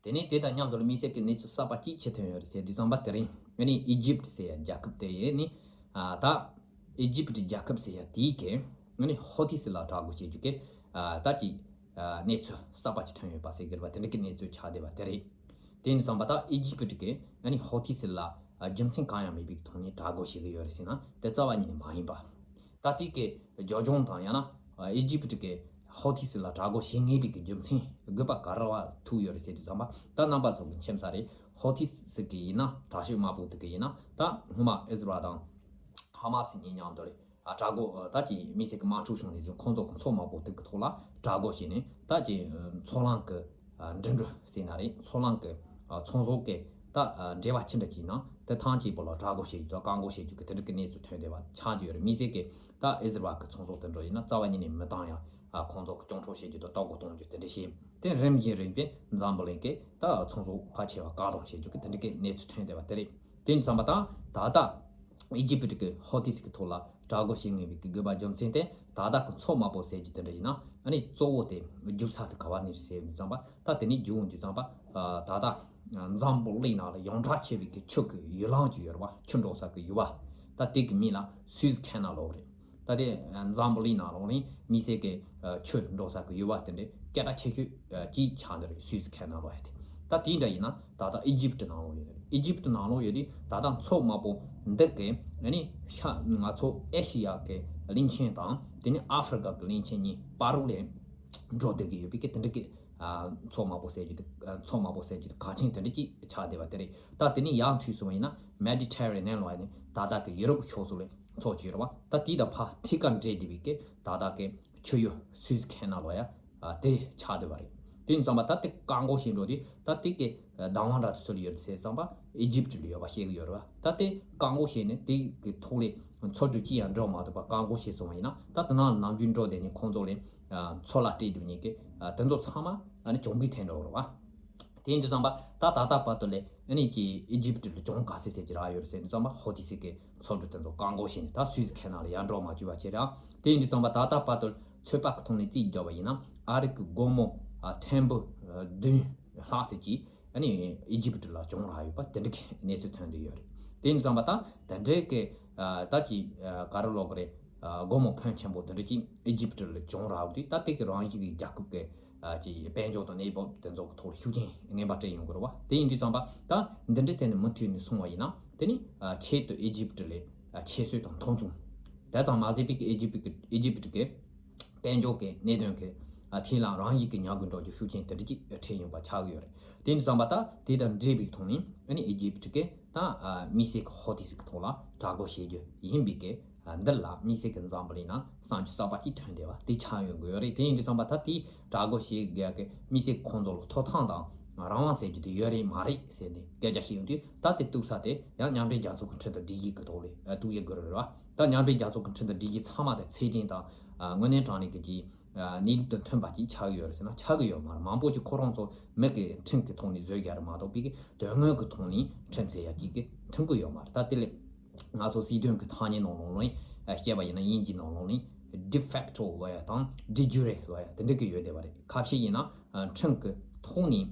དེ་ནས་དེ་དང་མཉམ་དུ་ལ་དམིགས་བསལ་གྱི་གནས་ཚུལ་གསར་པ་གཅིག་ཕྱིར་ཐོན་ཡོད་རེད་ཟེར་དུས་ཙམ་པ་དེ་རིང་ཨ་ནི་ཨི་ཇིབ་ཟེར་ཡ་རྒྱལ་ཁབ་དེ་ནི་ད་ཨི་ཇིབ་རྒྱལ་ཁབ་ཟེར་ཡ་དེའི་གི་ཨ་ནི་ཧོ་ཐི་སི་ལ་དྲག་རྒོལ་བྱེད་རྒྱུ་གི་ད་ཀྱི་གནས་ཚུལ་གསར་པ་ཅིག་ཐོན་ཡོད་པ་ཟེར་གི་རེད་པ། དེ་འདྲ་གི་གནས་ཚུལ་ཆགས་བསྡད་པ་དེ་རེད། དེ་ནི་ཙམ་པ་ད་ཨི་ཇིབ་གི་ཨ་ནི་ཧོ་ཐི་སི་ལ་རྒྱུ་མཚན་གང་ཡང་མེད་པའི་ཐོག་ནས་དྲག་རྒོལ་བྱེད་གི་ཡོད་རེད་ཟེར་ན་དེ་རྩ་བ་ཉིད་ནས་མ་ཡིན་པ། ད་དེ་གི་ཇོ་ལྗོངས་དང་ཡང་ན་ཨེ་ཇིབ་གི་ཧོ་ཐི་སི་ལ་དྲག་རྒོལ་བྱེད་ངེས་པའི་གི་རྒྱུ་མཚན་དགོས་པ་ག་རེ་བ་ཐུག་ཡོད་རེད་ཟེར་དུས་ཙམ་པ་ད་རྣམ་པ་ཚོ་གི་མཁྱེན་ས་རེད། ཧོ་ཐི་སི་གི་ཡིན་ན་དྲག་ཤོས་དམག་དཔུང་དེ་གི་ཡིན་ན་ད་སྔོན་མ་ཨི་ཟི་རལ་དང་ཧ་མ་སི་གཉིས་མཉམ་དུ་རེད་དྲག་རྒོལ་ད་ཀྱི་དམིགས་བསལ་གི་དམག་འཁྲུག་བྱུང་ནས་བཟུང་ཁོང་ཚོ་གི་མཚོ་དམག་དཔུང་དེ་གི་ཐོག་ལ་དྲག་རྒོལ་བྱས་ནས་ད་ཀྱི་མཚོ་གླང་གི་འགྲིམ་འགྲུལ་ཟེར་ན་རེད། མཚོ་གླང་གི་ཚོང་ཟོག་གི་ད་འབྲེལ་བ་ཅི་འདྲ་ཅིག་ན་དེ་ཐང་ཅིག་པོ་ལ་དྲག་རྒོལ་བྱེད་རྒྱུ་དང་བཀག་འགོག་བྱེད་རྒྱུ་གི་དེ་འདྲ་གི་གནས་ཚུལ་ཐོན་བསྡད་པ་ཆགས་ཀྱི་ཡོད་རེད། དམིགས་བསལ་གི་ད་ཨི་ཟི་རལ་གི་ཚོང་ཟོག་དེ་འདྲ་ཡིན་ན་རྩ་བ་ཉིད་ནས་མི་བཏང་ཡ་ཁོང་ཚོ་གི་གྱོང་ཕྲོག་བྱེད་རྒྱུ་དང་གཏོར་རྒོལ་གཏོང་རྒྱུ་དེ་འདྲ་བྱས་དེ་རིམ་བཞིན་རིམ་པས་འཛམ་བུ་གླིང་གི་ད་ཚོང་ཟོག་ཕལ་ཆེ་བ་བཀག་སྡོམ་བྱེད་རྒྱུ་གི་དེ་འདྲ་གི་གནས་ཚུལ་ཐོན་བསྡད་པ་དེ་རེད། དེ་ཡིན་ཙམ་པ་ད་ད་ལྟ་ཨི་ཇི་པི་ཊི་གི་ཧོ་ཐི་སི་གི་ཐོག་ལ་དྲག་རྒོལ་བྱེད་ངེས་པའི་གི་དགོས་པ་རྒྱུ་མཚན་དེ་ད་ལྟ་གི་མཚོ་དམའ་པོ་ཟེར་རྒྱུ་དེ་འདྲ་ཡིན་ན་ཨ་ནི་གཙོ་བོ་དེ་རྒྱུག་ས་དེ་ག་བ་ནས་ཟེར་ཡོང་དུས་ཙམ་པ་ད་དེ་ནས་རྒྱུག་ཡོང་དུས་ཙམ་པ་ད་ལྟ་འཛམ་བུ་གླིང་ནང་ལ་ཡོངས་གྲགས་ཆེ་བའི་གི་ཆུ་གི་ཡུལ་ལུང་ཅིག་ཡོད་རེད་བ། ཆུ་འགྲོ་ས་གི་ཡུལ་བ། ད་དེ་གི་མིང་ལ་སུའེ་ཁེ་ནལ་ལབ་རེད། ད་དེ་འཛམ་བུ་གླིང་ནང་ལོགས་ནས་མི་སེར་གྱི་ཆུ་འགྲོ་ས་གི་ཡུལ་བ་དེ་འདྲའི་སྐད་གྲགས་ཆེ་ཤོས་ཅིག་ཆགས་འདི་རེད། སུའེ་ཛི་ཁེ་ནལ་ལོ་ཡ་དེ། ད་དེ་འདྲ་ཡིན་ན་ད་ལྟ་ཨི་ཇིབ་ནང་ལོགས་ཡོད་རེད། ཨི་ཇིབ་ནང་ལོགས་ཡོད་དུས་ད་ལྟ་མཚོ་དམར་པོ་འདི་གི་ཨ་ནི་ཤ་ང་ཚོ་ཨེ་ཤི་ཡ་གི་གླིང་ཆེན་དང་དེ་ནས་ཨ་ཧྥི་རི་ཀ་གི་གླིང་ཆེན་གཉིས་བར་རོགས་ལས་འགྲོ་བསྡད་ཀྱི་ཡོད་པའི་གི་དེ་འདྲ་གི་མཚོ་དམར་པོ་ཟེར་རྒྱུ་དེ། མཚོ་དམར་པོ་ཟེར་རྒྱུ་དེ་གལ་ཆེན་དེ་འདྲ་ཅིག་ཆགས་བསྡད་པ་དེ་རེད། ད་དེ་ནས་ཡར་མཐུད་སོང་བ་ཡིན་ན་མེ་ཌི་ཊེ་རེ་ནི་ཡན་ལོ་ཡ་ནི་ད་ལྟ་གི་ཡུ་རོབ་ཕྱོགས་སུ་ལས་མཚོ་ཅིག་ཡོད་རེད་བ། ད་དེའི་ད་ཕར་ཐད་ཀར་འདྲེས་བསྡད་པའི་གི་ད་ལྟ་གི་ཆུ་ཡུར་སུའེ་ཛི་ཁེ་ནལ་ལོ་ཡ་དེ་ཆགས་བསྡད་པ་རེད། དེ་ཡིན་ཙང་པ་ད་དེ་བཀག་འགོག་བྱེད་འགྲོ་དུས་ད་དེ་གི་བདག་དབང་འདྲ་དེ་སུ་ལ་ཡོད་རེད་ཟེར་ཙང་པ་ཨི་ཇིབ་ལ་ཡོད་པ་བཤད་གི་ཡོད་རེད་བ། ད་དེ་བཀག་འགོག་བྱས་ནས་དེ་གི་ཐོག་ལས་མཚོ་རྒྱུད་ཅི་ཡང་འགྲོ་མ་ཐུབ་པ་བཀག་འགོག་བྱས་སོང་བ་ཡིན་ན་ད་དེ་ནང་ནམ་རྒྱུན་འགྲོ་བསྡད་ནས་ཁོང་ཚོ་ལས་མཚོ་ལ་སྤྲད་འདུག་མཁན་གི་དེ་ཚོ་ཚང་མ་ཨ་ནི་གྱོང་གུན་འཐེན་འགྲོ་གི་རེད་བ། དེ་ཡིན་དུས་ཙམ་པ་ད་ད་ལྟ་བར་དུ་ལས་ཨ་ནི་ཀྱི་ཨི་ཇིབ་ལ་གྱོང་ག་ཚད་ཚད་ཀྱི་རག་ཡོད་རེད་ཟེར་དུས་ཙམ་པ་ཧོ་ཐི་སི་གི་མཚོ་འབྲུ་དེ་ཚོ་བཀག་འགོག་བྱས་ནས་ད་སུའེ་ཛི་ཁེ་ནལ་ལ་ཡར་འགྲོ་མ་བཅུག་པ་བྱས་རེད། དེ་ཡིན་དུས་ཙམ་པ་ད་ལྟ་བར་དུ་ཚོད་དཔག་གི་ཐོག་ནས་རྩིས་བརྒྱབ་པ་ཡིན་ན་ཨ་རི་གི་སྒོར་མོ་ཨ་ཐེར་འབུམ་བདུན་ལྷག་ཙམ་གྱིས་ཨ་ནི་ཨི་ཇིབ་ལ་གྱོང་རག་ཡོད་པ་དེ་འདྲ་གི་གནས་ཚུལ་ཐོན་བསྡད་ཡོད་རེད། དེ་ཡིན་དུས་ཙམ་པ་ད་དེ་འདྲའི་གི་ཨ་ད་ཀྱི་ཨ་ག་རེ་ལབ་དགོས་རེད། ཨ་སྒོར་མོ་ཕོན་ཆེན་པོ་དེ་འདྲ་ཅིག་ཨི་ཇིབ་ལ་གྱོང་རག་དུས་ད་དེ་གི་རང་བཞིན་གྱི་རྒྱལ་ཁབ་ཀྱི་ཨ་ཅིག་དཔལ་འབྱོར་དང་གནས་བབ་དེ་ཚོ་གི་ཐོག་ལ་ཤུགས་རྐྱེན་ངན་པ་སྤྲད་ཡོང་གི་རེད་བ། དེ་ཡིན་དུས་ཙམ་པ་ད་འདི་འདྲ་ཟེར་ནས་མུ་མཐུད་ནས་སོང་བ་ཡིན་ན་དེ་ནི་ཨ་ཆེད་དུ་ཨི་ཇིབ་ལ་ཨ་ཁྱད་གསོད་དང་མཐོང་ཆུང་། དེ་ཙམ་མ་ཟད་པའི་གི་ཨི་ཇིབ་གི་ཨི་ཇིབ་གི་དཔལ་འབྱོར་གྱི་གནད་དོན་གྱི་ཨ་ཐད་ལ་རང་ཡིག་གི་ཉར་དགོས་འགྲོ་རྒྱུ་ཤུགས་རྐྱེན་དེ་འདྲ་ཅིག་འཕྲད་ཡོང་པ་ཆགས་ཀྱི་ཡོད་རེད། དེ་ཡིན་དུས་ཙམ་པ་ད་དེ་དང་འབྲེལ་བའི་ཐོག་ནས་ཨ་ནི་ཨི་ཇིབ་གི་ད་ཨ་དམིགས་བསལ་གྱི་ཧོ་ཐི་སི་གི་ཐོག་ལ་དྲག་རྒོལ་བྱེད་རྒྱུ་ཡིན་པའི་གི་ཨ་འདིར་ལ་དམིགས་བསལ་གྱི་འཛམ་བུ་གླིང་ན་བསམ་ཚུལ་གསར་པ་ཅིག་ཐོན་བསྡད་པ་དེ་ཆགས་ཡོང་གི་ཡོད་རེད། དེ་ཡིན་དུས་ཙམ་པ་ད་དེ་དྲག་རྒོལ་བྱེད་དགོས་ཀྱི་དམིགས་བསལ་ཁོང་ཚོ་ལ་ཐོབ་ཐང་དང་རང་དབང་ཟེར་རྒྱུ་དེ་ཡོད་རེད་མ་རེད་ཟེར་ནས་སྐད་ཆ་བཤད་ཡོང་དུས་ད་དེ་གཏུག་ས་དེ་ཡང་མཉམ་འབྲེལ་རྒྱལ་ཚོགས་ཀྱི་ཁྲིམས་དང་སྒྲིག་གཞི་གི་ཐོག་ལ་གཏུག་བྱེད་དགོས་རེད་བ། ད་མཉམ་འབྲེལ་རྒྱལ་ཚོགས་ཀྱི་ཁྲིམས་དང་སྒྲིག་གཞི་ཚང་མ་དེ་ཚད་ལྡན་དང་དངོས་གནས་དྲང་གནས་ཀྱི་གནས་ལུགས་དང་མཐུན་པ་ཅིག་ཆགས་ཀྱི་ཡོད་རེད་ཟེར་ན་ཆགས་ཀྱི་ཡོད་མ་རེད། མང་པོ་ཅིག་ཁོ་རང་ཚོ་མི་གི་ཁྲིམས་ཀྱི་ཐོག་ནས་བཟོས་རྒྱུ་རེད་མ་གཏོགས་པའི་དོན་དངོས་ཀྱི་ཐོག་ནས་ཁྲིམས་ཟེར་ཡ་གཅིག་གི་མཐུན་གྱི་ཡོད་མ་རེད། ད་དེ་ལས་ང་ཚོ་སྲིད་དོན་གྱི་ཐ་སྙད་ནང་ལོགས་ནས་བཤད་པ་ཡིན་ན་དབྱིན་ཇིའི་ནང་ལོགས་ནས་de facto ལབ་ཡ་དང་de jure ལབ་ཡ་དེ་འདྲ་གི་ཡོད་བསྡད་པ་རེད། ཁ་ཤས་ཡིན་ན་ཁྲིམས་ཀྱི་ཐོག་ནས་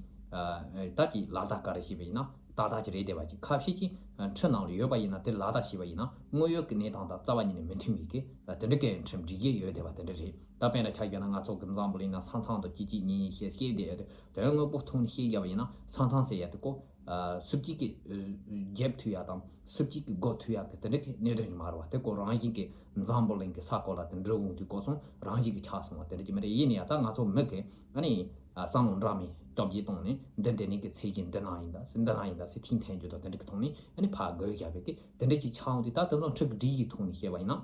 ད་ཀྱི་ལག་བསྟར་ག་རེ་བྱས་པ་ཡིན་ན་ཏག་ཏག་ཅིག་རེད་བསྡད་པ་ཅིག་ཁ་ཤས་ཀྱིས་ཁྲིམས་ནང་ལ་ཡོད་པ་ཡིན་ན་དེ་ལག་བསྟར་བྱས་པ་ཡིན་ན་དངོས་ཡོད་ཀྱི་གནས་སྟངས་དང་རྩ་བ་ཉིད་ནས་མི་མཐུན་པའི་གི་དེ་འདྲ་གི་ཁྲིམས་སྒྲིག་གཞི་ཡོད་བསྡད་པ་དེ་འདྲ་རེད། ད་དཔེར་ན་ཆ་བཞག་ན་ང་ཚོ་གི་འཛམ་བུ་གླིང་ན་ས་མཚམས་དང་གཅིག་གཅིག་གཉིས་གཉིས་བཤད་བཤད་བསྡད་ཡོད་དེ་དོན་དངོས་པོ་ཐོག་ནས་བཤད་བཞག་པ་ཡིན་ན་ས་མཚམས་ཟེར་ཡ་དེ་ཀོ་སུ་གཅིག་གི་རྒྱབ་མཐུད་ཡ་དང་སུ་གཅིག་གི་སྒོ་མཐུད་ཡ་གི་དེ་འདྲ་གི་གནད་དོན་ཅིག་མ་རེད་བ། དེ་ཀོ་རང་བཞིན་གི་འཛམ་བུ་གླིང་གི་ས་གོ་ལ་དེ་འགྲོ་འོང་དུས་ཀོ་སོང་རང་བཞིན་གི་ཆགས་སོང་བ་དེ་འདྲ་ཅིག་མ་རེད། ཡིན་ན་ཡང་ད་ང་ཚོ་མི་གི་ཨ་ནི་བསམ་བློ་འདྲ་མིན་སྐྱོབ་བྱེད་བཏང་ནས་འདི་འདི་ནས་གི་ཚད་ཀྱི་འདི་ན་ཡིན་ད་འདི་ན་ཡིན་ད་ཟེར་ཐིང་འཐེན་རྒྱུ་དང་དེ་འདྲ་གི་ཐོག་ནས་ཨ་ནི་ཕར་དགོས་བཞག་པའི་གི་དེ་འདྲ་ཅིག་ཆགས་འོང་དུས་ད་དེ་ཚོ་ཁྲིམས་ཀྱི་སྒྲིག་གཞིའི་ཐོག་ནས་བཤད་པ་ཡིན་ན་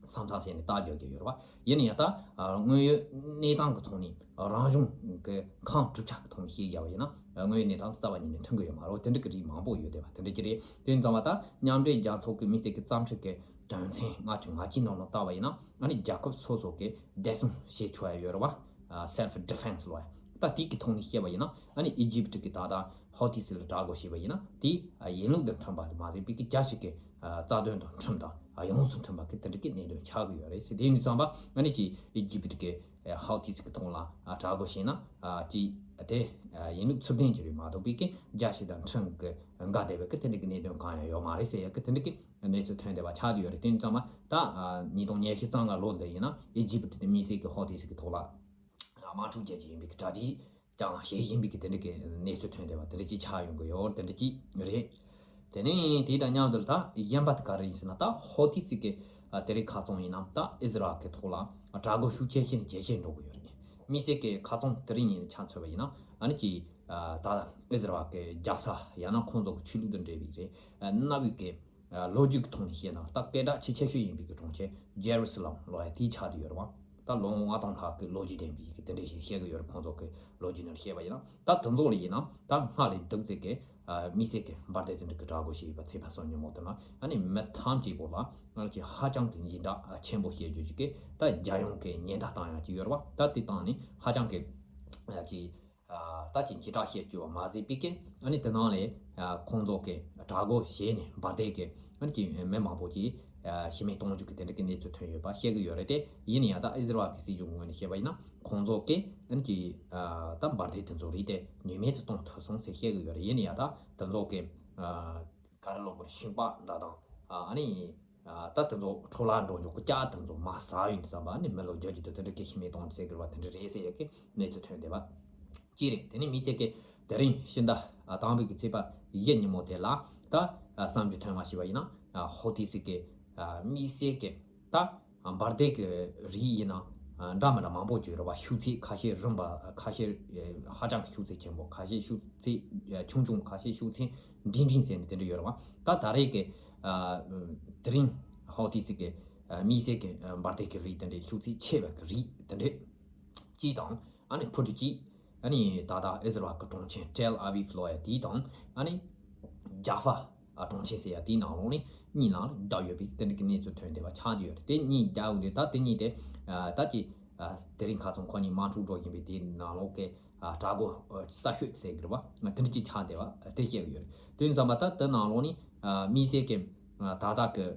ས་མཚམས་ཟེར་ནས་རྟགས་འཇོག་རྒྱུ་ཡོད་རེད་བ། ཡིན་ན་ཡང་ད་དངོས་ཡོད་གནས་སྟངས་ཀྱི་ཐོག་ནས་རང་གཞུང་གི་ཁང་གྲུབ་ཆ་གི་ཐོག་ནས་བཤད་བཞག་པ་ཡིན་ན་དངོས་ཡོད་གནས་སྟངས་དང་རྩ་བ་ཉིད་ནས་མཐུན་གི་ཡོད་མ་རེད། དེ་འདྲ་གི་རིགས་མང་པོ་ཡོད་བསྡད་པ་དེ་འདྲ་ཅིག་རེད། དེ་ཡིན་ཙང་བ་ད་མཉམ་འབྲེལ་རྒྱལ་ཚོགས་ཀྱི་དམིགས་བསལ་གྱི་བརྩམས་ཆོས་ཀྱི་དོན་ཚན་ལྔ་བཅུ་ང་གཅིག་ནང་ལ་བལྟ་བ་ཡིན་ན་ཨ་ནི་རྒྱལ་ཁབ་སོ་སོ་གི་བདེ་སྲུང་བྱེད་ཆོག་ཡ་ཡོད་རེད་བ། self defense ལབ་ཡ། ད་དེ་གི་ཐོག་ནས་བཤད་པ་ཡིན་ན་ཨ་ནི་ཨི་ཇིབ་གི་ད་ལྟ་ཧོ་ཐི་སི་ལ་དྲག་རྒོལ་བྱས་པ་ཡིན་ན་དེ་ཡིན་ལུགས་དང་མཐུན་པ་དེ་མ་རེད་པའི་གི་རྒྱལ་སྤྱི་གི་རྩ་དོན་དང་ཁྲིམས་དང་ཡོངས་སུ་མཐུན་པ་གི་དེ་འདྲ་གི་གནད་དོན་ཆགས་ཀྱི་ཡོད་རེད་ཟེར། དེ་ཡིན་དུས་ཙམ་པ་ཨ་ནི་ཅིག་ཨི་ཇིབ་གི་ཧོ་ཐི་སི་གི་ཐོག་ལ་དྲག་རྒོལ་བྱས་ན་ཅིག་དེ་ཡིན་ལུགས་ཚུལ་ལྡན་གྱི་རེད་མ་གཏོགས་པའི་གི་རྒྱལ་སྤྱི་དང་ཁྲིམས་གི་འགལ་བསྡད་པའི་གི་དེ་འདྲ་གི་གནད་དོན་གང་ཡང་ཡོད་མ་རེད་ཟེར་ཡ་གི་དེ་འདྲ་གི་གནས་ཚུལ་ཐོན་བསྡད་པ་ཆགས་ཀྱི་ཡོད་རེད། དེ་ཡིན་ཙང་མ་ད་ཉིས་སྟོང་ཉི་ཤུ་རྩ་ལྔ་ལོ་འདི་ཡིན་ན་ཨི་ཇིབ་དེ་དམིགས་བསལ་གྱི་ཧོ་ཐི་སི་གི་ཐོག་ལ་དམག་འཁྲུག་རྒྱག་རྒྱུ་ཡིན་པའི་གི་གྲ་སྒྲིག་ཀྱང་བྱེད་བཞིན་པའི་གི་དེ་འདྲ་གི་གནས་ཚུལ་ཐོན་བསྡད་པ་དེ་འདྲ་ཅིག་ཆགས་ཡོང་གི་ཡོད་དེ་འདྲ་ཅིག་རེད། དེ་ནས་དེ་དང་མཉམ་དུ་ད་གཞན་པ་དེ་ག་རེ་ཡིན་ཟེར་ན་ད་ཧོ་ཐི་སི་གི་དེ་རིང་ཁ་རྩང་ཡིན་ན་ད་ཨི་ཟི་རལ་གི་ཐོག་ལ་དྲག་རྒོལ་ཤུགས་ཆེ་ཆེ་ནས་ཇེ་ཆེ་འགྲོ་གི་ཡོད་རེད། དམིགས་བསལ་གི་ཁ་རྩང་དེ་རིང་ཉིན་ཆ་མཚོན་པ་ཡིན་ན་ཨ་ནི་ཅིག་ད་ཨི་ཟི་རལ་གི་རྒྱལ་ས་ཡང་ན་ཁོང་ཚོ་གི་ཆོས་ལུགས་དང་འབྲེལ་བའི་རེད། གནའ་བོའི་གི་ལོ་རྒྱུས་ཀྱི་ཐོག་ནས་བཤད་ན་ད་སྐད་གྲགས་ཆེས་ཆེ་ཤོས་ཡིན་པའི་གི་གྲོང་ཁྱེར་ཇེ་རུ་སི་ལམ་ལོ་ཡ་དེའི་ཆ་དུ་ཡོད་རེད་བ། ད་ལོ་ངོ་ལྔ་སྟོང་ལྷག་གི་ལོ་རྒྱུས་ལྡན་པའི་གི་དེ་འདྲ་ཞིག་བཤད་གི་ཡོད་རེད། ཁོང་ཚོ་གི་ལོ་རྒྱུས་ནང་བཤད་པ་ཡིན་ན་ད་དེ་ཚོ་ལ་ཡིན་ན་ད་སྔར་ལས་སྡུག་ཙེ་གི་དམིགས་བསལ་གི་འབར་མདེལ་དེ་འདྲ་གི་དྲག་རྒོལ་བྱས་ཡོད་པ་ཚེས་པ་སོ་ཉིན་མོ་དེ་ན་ཨ་ནི་མི་ཐམས་ཅད་པོ་ལ་ང་ཅིག་ཧ་ཅང་གི་འཇིགས་སྐྲག་ཆེན་པོ་བཤད་རྒྱུ་ཞིག་གི་ད་རྒྱལ་ཡོངས་གི་ཉེན་བརྡ་བཏང་ཡ་ཅིག་ཡོད་རེད་བ། ད་དེ་བཏང་ནས་ཧ་ཅང་གི་ཅིག་ད་ཅིག་འཇིགས་སྐྲག་བཤད་རྒྱུ་བ་མ་ཟད་པའི་གི་ཨ་ནི་དེ་ནང་ལས་ཁོང་ཚོ་གི་དྲག་རྒོལ་བྱས་ནས་འབར་མདེལ་གི་ཨ་ནི་ཅིག་མི་མང་པོ་ཅིག་ཤི་རྨས་གཏོང་རྒྱུ་གི་དེ་འདྲ་གི་གནས་ཚུལ་ཐོན་ཡོད་པ་བཤད་གི་ཡོད་རེད་དེ། ཡིན་ན་ཡང་ད་ཨི་ཟི་རལ་གི་སྲིད་གཞུང་གི་ངོས་ནས་བཤད་པ་ཡིན་ན་ཁོང་ཚོ་གི་ཨ་ནི་ཅིག་ད་འབར་མདེལ་དེ་ཚོ་རིགས་དེ་ནུས་མེད་དུ་གཏོང་ཐུབ་སོང་ཟེར་བཤད་གི་ཡོད་རེད། ཡིན་ན་ཡང་ད་དེ་ཚོ་གི་ག་རེ་ལབ་དགོས་རེད། ཤིང་པགས་འདྲ་དང་ཨ་ནི། ད་དེ་ཚོ་འཕྲོ་བརླག་འགྲོ་རྒྱུ་གི་ལྕགས་དེ་ཚོ་མར་ཟག་ཡོང་དུས་ཙམ་པ་ནི་མི་ལོ་བརྒྱད་ཅུ་དང་དེ་འདྲ་གི་ཤི་རྨས་གཏོང་ཟེར་གི་རེད་བ། དེ་འདྲ་རེད་ཟེར་ཡ་གི་གནས་ཚུལ་ཐོན་བསྡད་པ་གཅིག་རེད། དེ་ནས་དམིགས་བསལ་གྱི་དེ་རིང་ཕྱི་ཟླ་དང་པོའི་གི་ཚེས་པ་བཞི་ཉིན་མོ་དེ་ལ་ད་བསམ་རྒྱུ་ཐོན་པ་ཞིག་བ་ཡིན་ན་ཧོ་ཏི་སི་གི་དམིགས་བསལ་གྱི་ད་འབར་མདེལ་གྱི་རིགས་ཡིན་ན་འདྲ་མི་འདྲ་མང་པོ་ཅིག་ཡོད་རེད་བ། ཤུགས་ཚད་ཁ་ཤས་རིམ་པ་ཁ་ཤས་ཧ་ཅང་གི་ཤུགས་ཚད་ཆེན་པོ། ཁ་ཤས་ཤུགས་ཚད་ཆུང་ཆུང་། ཁ་ཤས་ཤུགས་ཚད་འབྲིང་འབྲིང་ཟེར་ནས་དེ་འདྲ་ཡོད་རེད་བ། ད་ད་རེས་ཀྱི་དེ་རིང་ཧོ་ཏི་སི་གི་དམིགས་བསལ་གྱི་འབར་མདེལ་གྱི་རིགས་དེ་འདྲའི་ཤུགས་ཚད་ཆེ་བའི་གི་རིགས་དེ་འདྲ་གཅིག་དང་། ཨ་ནི་ཕུ་ཊི་གཅིག་ཨ་ནི་ད་ལྟ་ཨི་ཟི་རལ་གྱི་གྲོང་ཁྱེར་ཏེལ་ཨ་བིབ་ལོ་ཡ་དེའི་དང་ཨ་ནི་ཇཱ་ཧྥ་གྲོང་ཁྱེར་ཟེར་ཡ་དེའི་ནང་ལོགས་ནས་གཉིས་ནང་ལ་བརྒྱབ་ཡོད་པའི་དེ་འདྲ་གི་གནས་ཚུལ་ཐོན་བསྡད་པ་ཆགས་ཀྱི་ཡོད་རེད། དེ་གཉིས་བརྒྱབ་འོང་དུས་ད་དེ་གཉིས་དེ་ད་ཀྱི་དེ་རིང་ཁ་སང་ཁོ་གཉིས་དམག་འཁྲུག་འགྲོ་བཞིན་པའི་དེའི་ནང་ལོགས་ཀྱི་དྲག་རྒོལ་གསར་ཤོས་ཟེར་གི་རེད་བ། དེ་འདྲ་གཅིག་ཆགས་བསྡད་པ་དེ་བཤད་གི་ཡོད་རེད། དེ་ཡིན་ཙམ་པ་ད་དེ་ནང་ལོགས་ནས་དམིགས་བསལ་གྱི་ད་ལྟ་གི་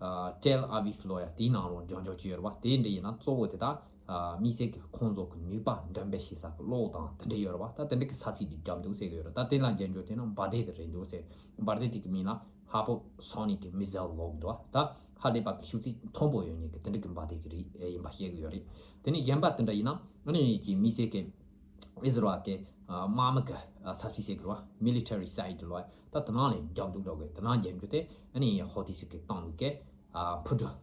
ཨ་ཏེལ་ཨ་བིབ་ལོ་ཡ་དེའི་ནང་ལོགས་འཇོན་འཇོག་ཅིག་ཡོད་རེད་བ། དེ་འདྲ་ཡིན་ན་གཙོ་བོ་དེ་དག་ཨ་དམིགས་བསལ་གྱི་ཁོང་ཚོ་གི་ནུས་པ་འདོན་སྤེལ་བྱེད་ས་གི་གློག་དང་དེ་འདྲ་ཡོད་རེད་བ། ད་དེ་འདྲ་གི་ས་ཚིགས་དེ་རྒྱབ་འདུག་ཟེར་གི་ཡོད་རེད། ད་དེ་ལ་འཇོན་འཇོག་དེ་ནི་འབར་མདེལ་དེ་རེད་འདུག་ཟེར། འབར་མདེལ་དེ་གི་མིང་ལ་ཧ་པོ་སོ་ནིག་གི་མི་སེལ་ལབ་འདུག་བ། ད་ཧ་ལས་པ་གི་ཤུགས་ཚད་མཐོན་པོ་ཡོད་མཁན་གི་དེ་འདྲ་གི་འབར་མདེལ་གི་རིགས་ཡིན་པ་བཤད་གི་ཡོད་རེད། དེ་ནས་གཞན་པ་དེ་འདྲ་ཡིན་ན་ཨ་ནི་གི་དམིགས་བསལ་གྱི་ཨི་ཟི་རལ་གྱི་དམག་མི་གི་ས་ཚིགས་ཟེར་གི་རེད་བ། མི་ལི་ཊ་རི་སའིཊ་ལོ། ད་དེ་ནང་ལ་རྒྱབ་འདུག་འགྲོ་གི། དེ་ནང་རྒྱབ་རྒྱུ་དེ་ཨ་ནི་ཧོ་ཏི་སི་གི་བཏང་གི་ཕུ་དྲུག་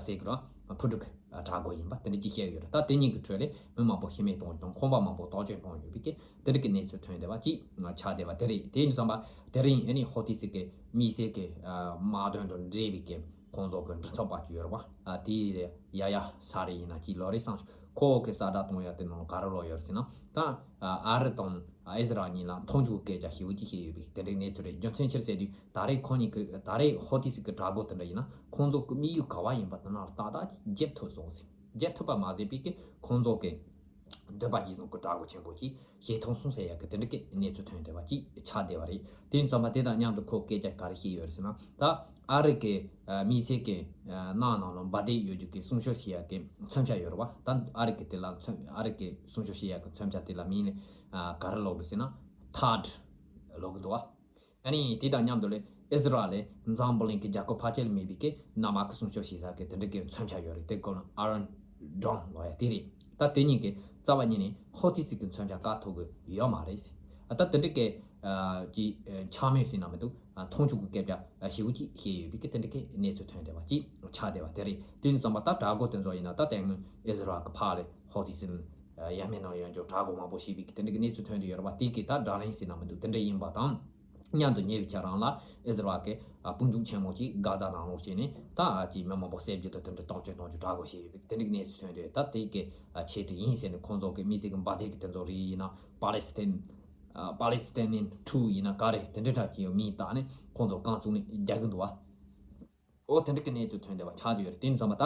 ཟེར་གི་རེད་བ། ཕུ་དྲུག་གི་དྲག་རྒོལ་ཡིན་པ་དེ་འདྲ་ཅིག་བཤད་ཡོད་རེད། ད་དེ་གཉིས་ཀྱི་ཁྲོད་ལས་མི་མང་པོ་ཤི་རྨས་གཏོང་དང་ཁང་པ་མང་པོ་གཏོར་སྐྱོན་གཏོང་ཡོད་པའི་གི་དེ་འདྲ་གི་གནས་ཚུལ་ཐོན་བསྡད་པ་ཅིག་ཆགས་བསྡད་པ་དེ་རེད། དེ་ཡིན་ཙམ་པ་དེ་རིང་ཨ་ནི་ཧོ་ཏི་སི་གི་དམིགས་བསལ་གྱི་དམག་དོན་དང་འབྲེལ་བའི་གི་ཁོང་ཚོ་གི་མགྲིན་ཚབ་པ་ཅིག་ཡོད་རེད་བ། ཨ་དེ་ཡ་ཡ་ས་རེ་ཡིན་ན་ཅིག་ལོ་རེ་སང་ཁོ་གི་ས་བསྒྲགས་གཏོང་ཡ་དེ་ནང་ག་རེ་ལོག་ཡོད་རེད་ཟེར་ན། ད་ཨ་རི་དང་ཨི་ཟི་རལ་གཉིས་ལ་མཐུན་འཇུག་སྐད་ཆ་ཞེ་པོ་ཅིག་བཤད་ཡོད་པའི་དེ་འདྲའི་གནས་ཚུལ་རེད། རྒྱུ་མཚན་ཅི་རེད་ཟེར་དུས་ད་རེས་ཁོ་གཉིས་ཀྱི་ད་རེས་ཧོ་ཏི་སི་གི་དྲག་རྒོལ་དེ་འདྲ་ཡིན་ན་ཁོང་ཚོ་གི་དམིགས་ཡུལ་ག་བ་ཡིན་པ་དེ་ནང་ལ་ཏག་ཏག་ཅིག་བརྗེད་ཐུབ་སོང་ཟེར། བརྗེད་ཐུབ་པ་མ་ཟད་པའི་གི་ཁོང་ཚོ་གི་འདོད་པ་གཞིར་བཟུང་གི་དྲག་རྒོལ་ཆེན་པོ་ཅིག་བྱེད་ཐུབ་སོང་ཟེར་ཡ་གི་དེ་འདྲ་གི་གནས་ཚུལ་ཐོན་བསྡད་པ་ཅིག་ཆགས་བསྡད་པ་རེད། དེ་ཡིན་ཙམ་པ་དེ་དང་མཉམ་དུ་ཁོ་སྐད་ཆ་ག་རེ་བཤད་ཡོད་རེད་ཟེར་ན། ད་ཨ་རི་གི་དམིགས་བསལ་གི་ནང་ནང་ལ་འབར་མདེལ་ཡོད་རྒྱུ་གི་སྲུང་སྐྱོབ་བྱེད་ཡ་གི་མཚོན་ཆ་ཡོད་རེད་བ། ད་ཨ་རི་གི་དེ་ལ་མཚོན་ཨ་རི་གི་སྲུང་སྐྱོབ་བྱེད་ཡ་གི་མཚོན་ཆ་དེ་ལ་མིང་ནི་ག་རེ་ལབ་རེད་ཟེར་ན། ཐཱཌ་ལབ་གི་འདུག་བ། ཨ་ནི་དེ་དང་མཉམ་དུ་ལས་ཨི་ཟི་རལ་ལས་འཛམ་བུ་གླིང་གི་རྒྱལ་ཁབ་ཕལ་ཆེར་མེད་པའི་གི་གནམ་དམག་གི་སྲུང་སྐྱོབ་བྱེད་ས་གི་དེ་འདྲ་གི་མཚོན་ཆ་ཡོད་རེད། དེ་ཀོ་ལ་ཨ་རོན་ཌོམ་ལབ་ཡ་དེ་རེད། ད་དེ་གཉིས་ཀྱི་རྩ་བ་ཉིད་ནས་ཧོ་ཏི་སི་གི་མཚོན་ཆ་བཀག་ཐུབ་གི་ཡོད་མ་རེད། ཨ་ད་དེ་འདྲ་གི་ཨ་ཀྱི་ཨ་འཕྱ་སྨོད་ཟེར་ན་མི་འདུག་ཨ་མཐུན་འཇུག་གི་སྐད་ཆ་ཨ་ཞེ་པོ་ཅིག་བཤད་ཡོད་པའི་གི་དེ་འདྲ་གི་གནས་ཚུལ་ཐོན་བསྡད་པ་ཅིག་ཆགས་བསྡད་པ་དེ་རེད། དེ་ཡིན་ཙམ་པ་ད་དྲག་རྒོལ་དེ་ཚོ་ཡིན་ན་ད་དེ་སྔོན་ཨི་ཟི་རལ་གི་ཕར་ལས་ཧོ་ཏི་སི་ལ་ཡ་མེན་ནང་ཡོད་འཇོག་དྲག་རྒོལ་མང་པོ་བྱས་པའི་གི་དེ་འདྲ་གི་གནས་ཚུལ་ཐོན་བསྡད་ཡོད་རེད་པ། དེ་གི་ད་དྲག་ལན་ཟེར་ན་མི་འདུག་དེ་འདྲ་ཡིན་པ་དང་། མཉམ་དུ་ཉེ་བའི་ཆར་རང་ལ་ཨི་ཟི་རལ་གྱི་ཨ་དཔུང་འཇུག་ཆེན་མོ་ཅིག་གྷ་ཛ་ནང་ལོགས་བྱས་ནས་ད་ཨ་ཅིག་མི་མང་པོ་བསད་རྒྱུ་དང་དེ་འདྲ་གཏོར་སྐྱོན་གཏོང་རྒྱུ་དྲག་པོ་བྱས་ཡོད་པའི་དེ་འདྲའི་གནས་ཚུལ་ཐོན་དུས། ད་དེ་གི་ཨ་ཆེད་དུ་ཡིན་ཟེར་ནས་ཁོང་ཚོ་གི་དམིགས་བསལ་གྱི་འབར་མདེལ་གྱི་དེ་ཚོ་རིགས་ཡིན་ན་པ་ལེ་སི་ཐན་ཨ་པ་ལེ་སི་ཐན་ནིན་ཊུ་ཡིན་ན་ག་རེ་དེ་འདྲའི་འདྲ་ཅིག་ཡོད་མིང་བཏགས་ནས་ཁོང་ཚོ་རྐང་བཙུགས་ནས་རྒྱག་གི་འདུག་བ། ཨོ་དེ་འདྲ་གི་གནས་ཚུལ་ཐོན་བསྡད་པ་ཆགས་ཀྱི་ཡོད་རེད། དེ་ཡིན་ཙམ་པ་ད་